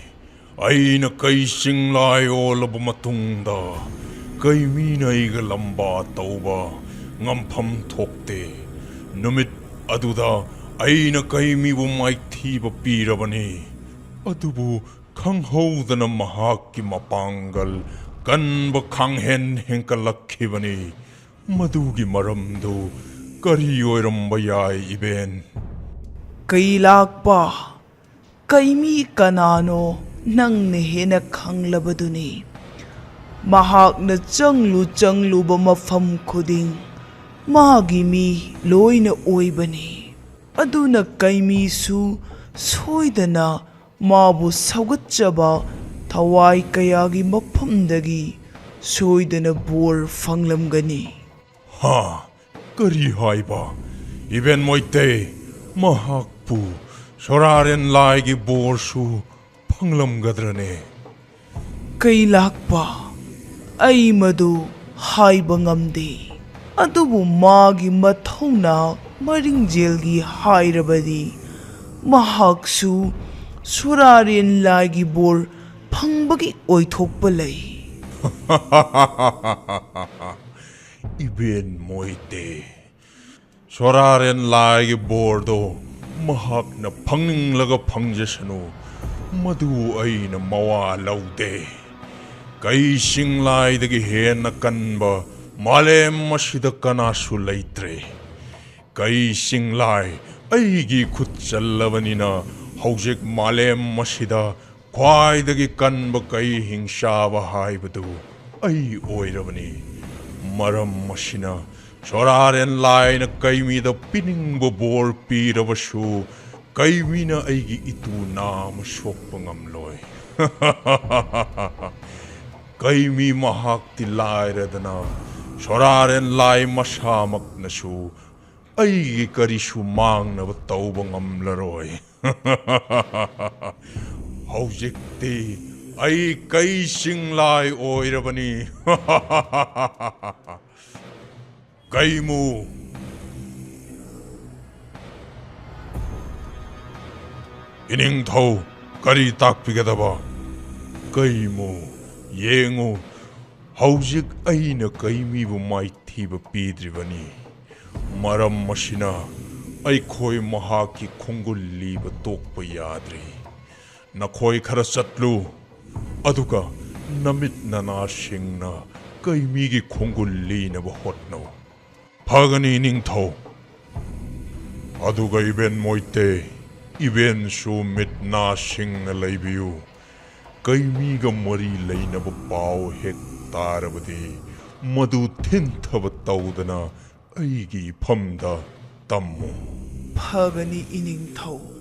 ꯑꯩꯅ ꯀꯩ ꯆꯤꯡꯂꯥꯏ ꯑꯣꯜꯂꯕ ꯃꯇꯨꯡꯗ ꯀꯩ ꯃꯤꯅ ꯑꯩꯒ ꯂꯝꯕꯥ ꯇꯧꯕ ꯉꯝꯐꯝ ꯊꯣꯛꯇꯦ꯫ ꯅꯨꯃꯤꯠ ꯑꯗꯨꯗ ꯑꯩꯅ ꯀꯩ ꯃꯤꯕꯨ ꯃꯥꯏꯊꯤꯕ ꯄꯤꯔꯕꯅꯤ꯫ ꯑꯗꯨꯕꯨ ꯈꯪꯍꯧꯗꯅ ꯃꯍꯥꯛꯀꯤ ꯃꯄꯥꯡꯒꯜ ꯀꯟꯕ ꯈꯥꯡꯍꯦꯟ ꯍꯦꯟꯀꯠꯂꯛꯈꯤꯕꯅꯤ꯫ ꯃꯗꯨꯒꯤ ꯃꯔꯝꯗꯨ ꯀꯔꯤ ꯑꯣꯏꯔꯝꯕ ꯌꯥꯏ, ꯏꯕꯦꯟ? ꯀꯩꯂꯥꯛꯄ, ꯀꯩꯃꯤ ꯀꯅꯥꯅꯣ ꯅꯪꯅ ꯍꯦꯟꯅ ꯈꯪꯂꯕꯗꯨꯅꯤ꯫ ꯃꯍꯥꯛꯅ ꯆꯪꯂꯨ ꯆꯪꯂꯨꯕ ꯃꯐꯝ ꯈꯨꯗꯤꯡ ꯃꯥꯒꯤ ꯃꯤ ꯂꯣꯏꯅ ꯑꯣꯏꯕꯅꯤ꯫ ꯑꯗꯨꯅ ꯀꯩꯃꯤꯁꯨ ꯁꯣꯏꯗꯅ ꯃꯥꯕꯨ ꯁꯧꯒꯠꯆꯕ ꯊꯋꯥꯏ ꯀꯌꯥꯒꯤ ꯃꯐꯝꯗꯒꯤ ꯁꯣꯏꯗꯅ ꯕꯣꯔ ꯐꯪꯂꯝꯒꯅꯤ꯫ ꯍꯥ, ꯀꯔꯤ ꯍꯥꯏꯕ? ꯏꯕꯦꯟ ꯃꯣꯏꯇꯦ, ꯃꯍꯥꯛꯄꯨ ꯁꯣꯔꯥꯔꯦꯟ ꯂꯥꯏꯒꯤ ꯕꯣꯔꯁꯨ ꯐꯪꯂꯝꯒꯗ꯭ꯔꯅꯦ? ꯀꯩ ꯂꯥꯛꯄ, ꯑꯩ ꯃꯗꯨ ꯍꯥꯏꯕ ꯉꯝꯗꯦ꯫ ꯑꯗꯨꯕꯨ ꯃꯥꯒꯤ ꯃꯊꯧꯅꯥ ꯃꯔꯤꯡꯖꯦꯜꯒꯤ ꯍꯥꯏꯔꯕꯗꯤ ꯃꯍꯥꯛꯁꯨ ꯁꯣꯔꯥꯔꯦꯟ ꯂꯥꯏꯒꯤ ꯕꯣꯔ ꯐꯪꯕꯒꯤ ꯑꯣꯏꯊꯣꯛꯄ ꯂꯩ꯫ ꯏꯕꯦꯟ ꯃꯣꯏꯇꯦ, ꯁꯣꯔꯥꯔꯦꯟ ꯂꯥꯏꯒꯤ ꯕꯣꯔꯗꯣ ꯃꯍꯥꯛꯅ ꯐꯪꯅꯤꯡꯂꯒ ꯐꯪꯖꯁꯅꯨ, ꯃꯗꯨ ꯑꯩꯅ ꯃꯋꯥ ꯂꯧꯗꯦ꯫ ꯀꯩꯁꯤꯡ ꯂꯥꯏꯗꯒꯤ ꯍꯦꯟꯅ ꯀꯟꯕ ꯃꯥꯂꯦꯝ ꯑꯁꯤꯗ ꯀꯅꯥꯁꯨ ꯂꯩꯇ꯭ꯔꯦ꯫ ꯀꯩꯁꯤꯡ ꯂꯥꯏ ꯑꯩꯒꯤ ꯈꯨꯠ ꯆꯜꯂꯕꯅꯤꯅ ꯍꯧꯖꯤꯛ ꯃꯥꯂꯦꯝ ꯑꯁꯤꯗ ꯈ꯭ꯋꯥꯏꯗꯒꯤ ꯀꯟꯕ ꯀꯩ ꯍꯤꯡꯆꯥꯕ ꯍꯥꯏꯕꯗꯨ ꯑꯩ ꯑꯣꯏꯔꯕꯅꯤ꯫ ꯃꯔꯝ ꯑꯁꯤꯅ ꯁꯣꯔꯥꯔꯦꯟ ꯂꯥꯏꯅ ꯀꯩꯃꯤꯗ ꯄꯤꯅꯤꯡꯕ ꯕꯣꯔ ꯄꯤꯔꯕꯁꯨ ꯀꯩꯃꯤꯅ ꯑꯩꯒꯤ ꯏꯇꯨ ꯅꯥꯝꯃ ꯁꯣꯛꯄ ꯉꯝꯂꯣꯏ꯫ ꯀꯩꯃꯤ ꯃꯍꯥꯛꯇꯤ ꯂꯥꯏꯔꯗꯅ ꯁꯣꯔꯥꯔꯦꯟ ꯂꯥꯏ ꯃꯁꯥꯃꯛꯅꯁꯨ ꯑꯩꯒꯤ ꯀꯔꯤꯁꯨ ꯃꯥꯡꯅꯕ ꯇꯧꯕ ꯉꯝꯂꯔꯣꯏ꯫ ꯍꯧꯖꯤꯛꯇꯤ ꯑꯩ ꯀꯩꯁꯤꯡ ꯂꯥꯏ ꯑꯣꯏꯔꯕꯅꯤ꯫ ꯀꯩꯃꯨ! ꯏꯅꯤꯡꯊꯧ, ꯀꯔꯤ ꯇꯥꯛꯄꯤꯒꯗꯕ? ꯀꯩꯃꯨ, ꯌꯦꯡꯉꯨ, ꯍꯧꯖꯤꯛ ꯑꯩꯅ ꯀꯩꯃꯤꯕꯨ ꯃꯥꯏꯊꯤꯕ ꯄꯤꯗ꯭ꯔꯤꯕꯅꯤ꯫ ꯃꯔꯝ ꯑꯁꯤꯅ ꯑꯩꯈꯣꯏ ꯃꯍꯥꯛꯀꯤ ꯈꯣꯡꯒꯨꯜ ꯂꯤꯕ ꯇꯣꯛꯄ ꯌꯥꯗ꯭ꯔꯤ꯫ ꯅꯈꯣꯏ ꯈꯔ ꯆꯠꯂꯨ, ꯑꯗꯨꯒ ꯅꯃꯤꯠ ꯅꯅꯥꯁꯤꯡꯅ ꯀꯩꯃꯤꯒꯤ ꯈꯣꯡꯒꯨꯜ ꯂꯤꯅꯕ ꯍꯣꯠꯅꯧ꯫ ꯐꯒꯅꯤ, ꯅꯤꯡꯊꯧ꯫ ꯑꯗꯨꯒ ꯏꯕꯦꯟ ꯃꯣꯏꯇꯦ, ꯏꯕꯦꯟꯁꯨ ꯃꯤꯠ ꯅꯥ ꯁꯤꯡꯅ ꯂꯩꯕꯤꯌꯨ꯫ ꯀꯩꯃꯤꯒ ꯃꯔꯤ ꯂꯩꯅꯕ ꯄꯥꯎ ꯍꯦꯛ ꯇꯥꯔꯕꯗꯤ, ꯃꯗꯨ ꯊꯤꯟꯊꯕ ꯇꯧꯗꯅ ꯑꯩꯒꯤ ꯏꯐꯝꯗ ꯇꯝꯃꯨ꯫ ꯐꯒꯅꯤ, ꯏꯅꯤꯡꯊꯧ꯫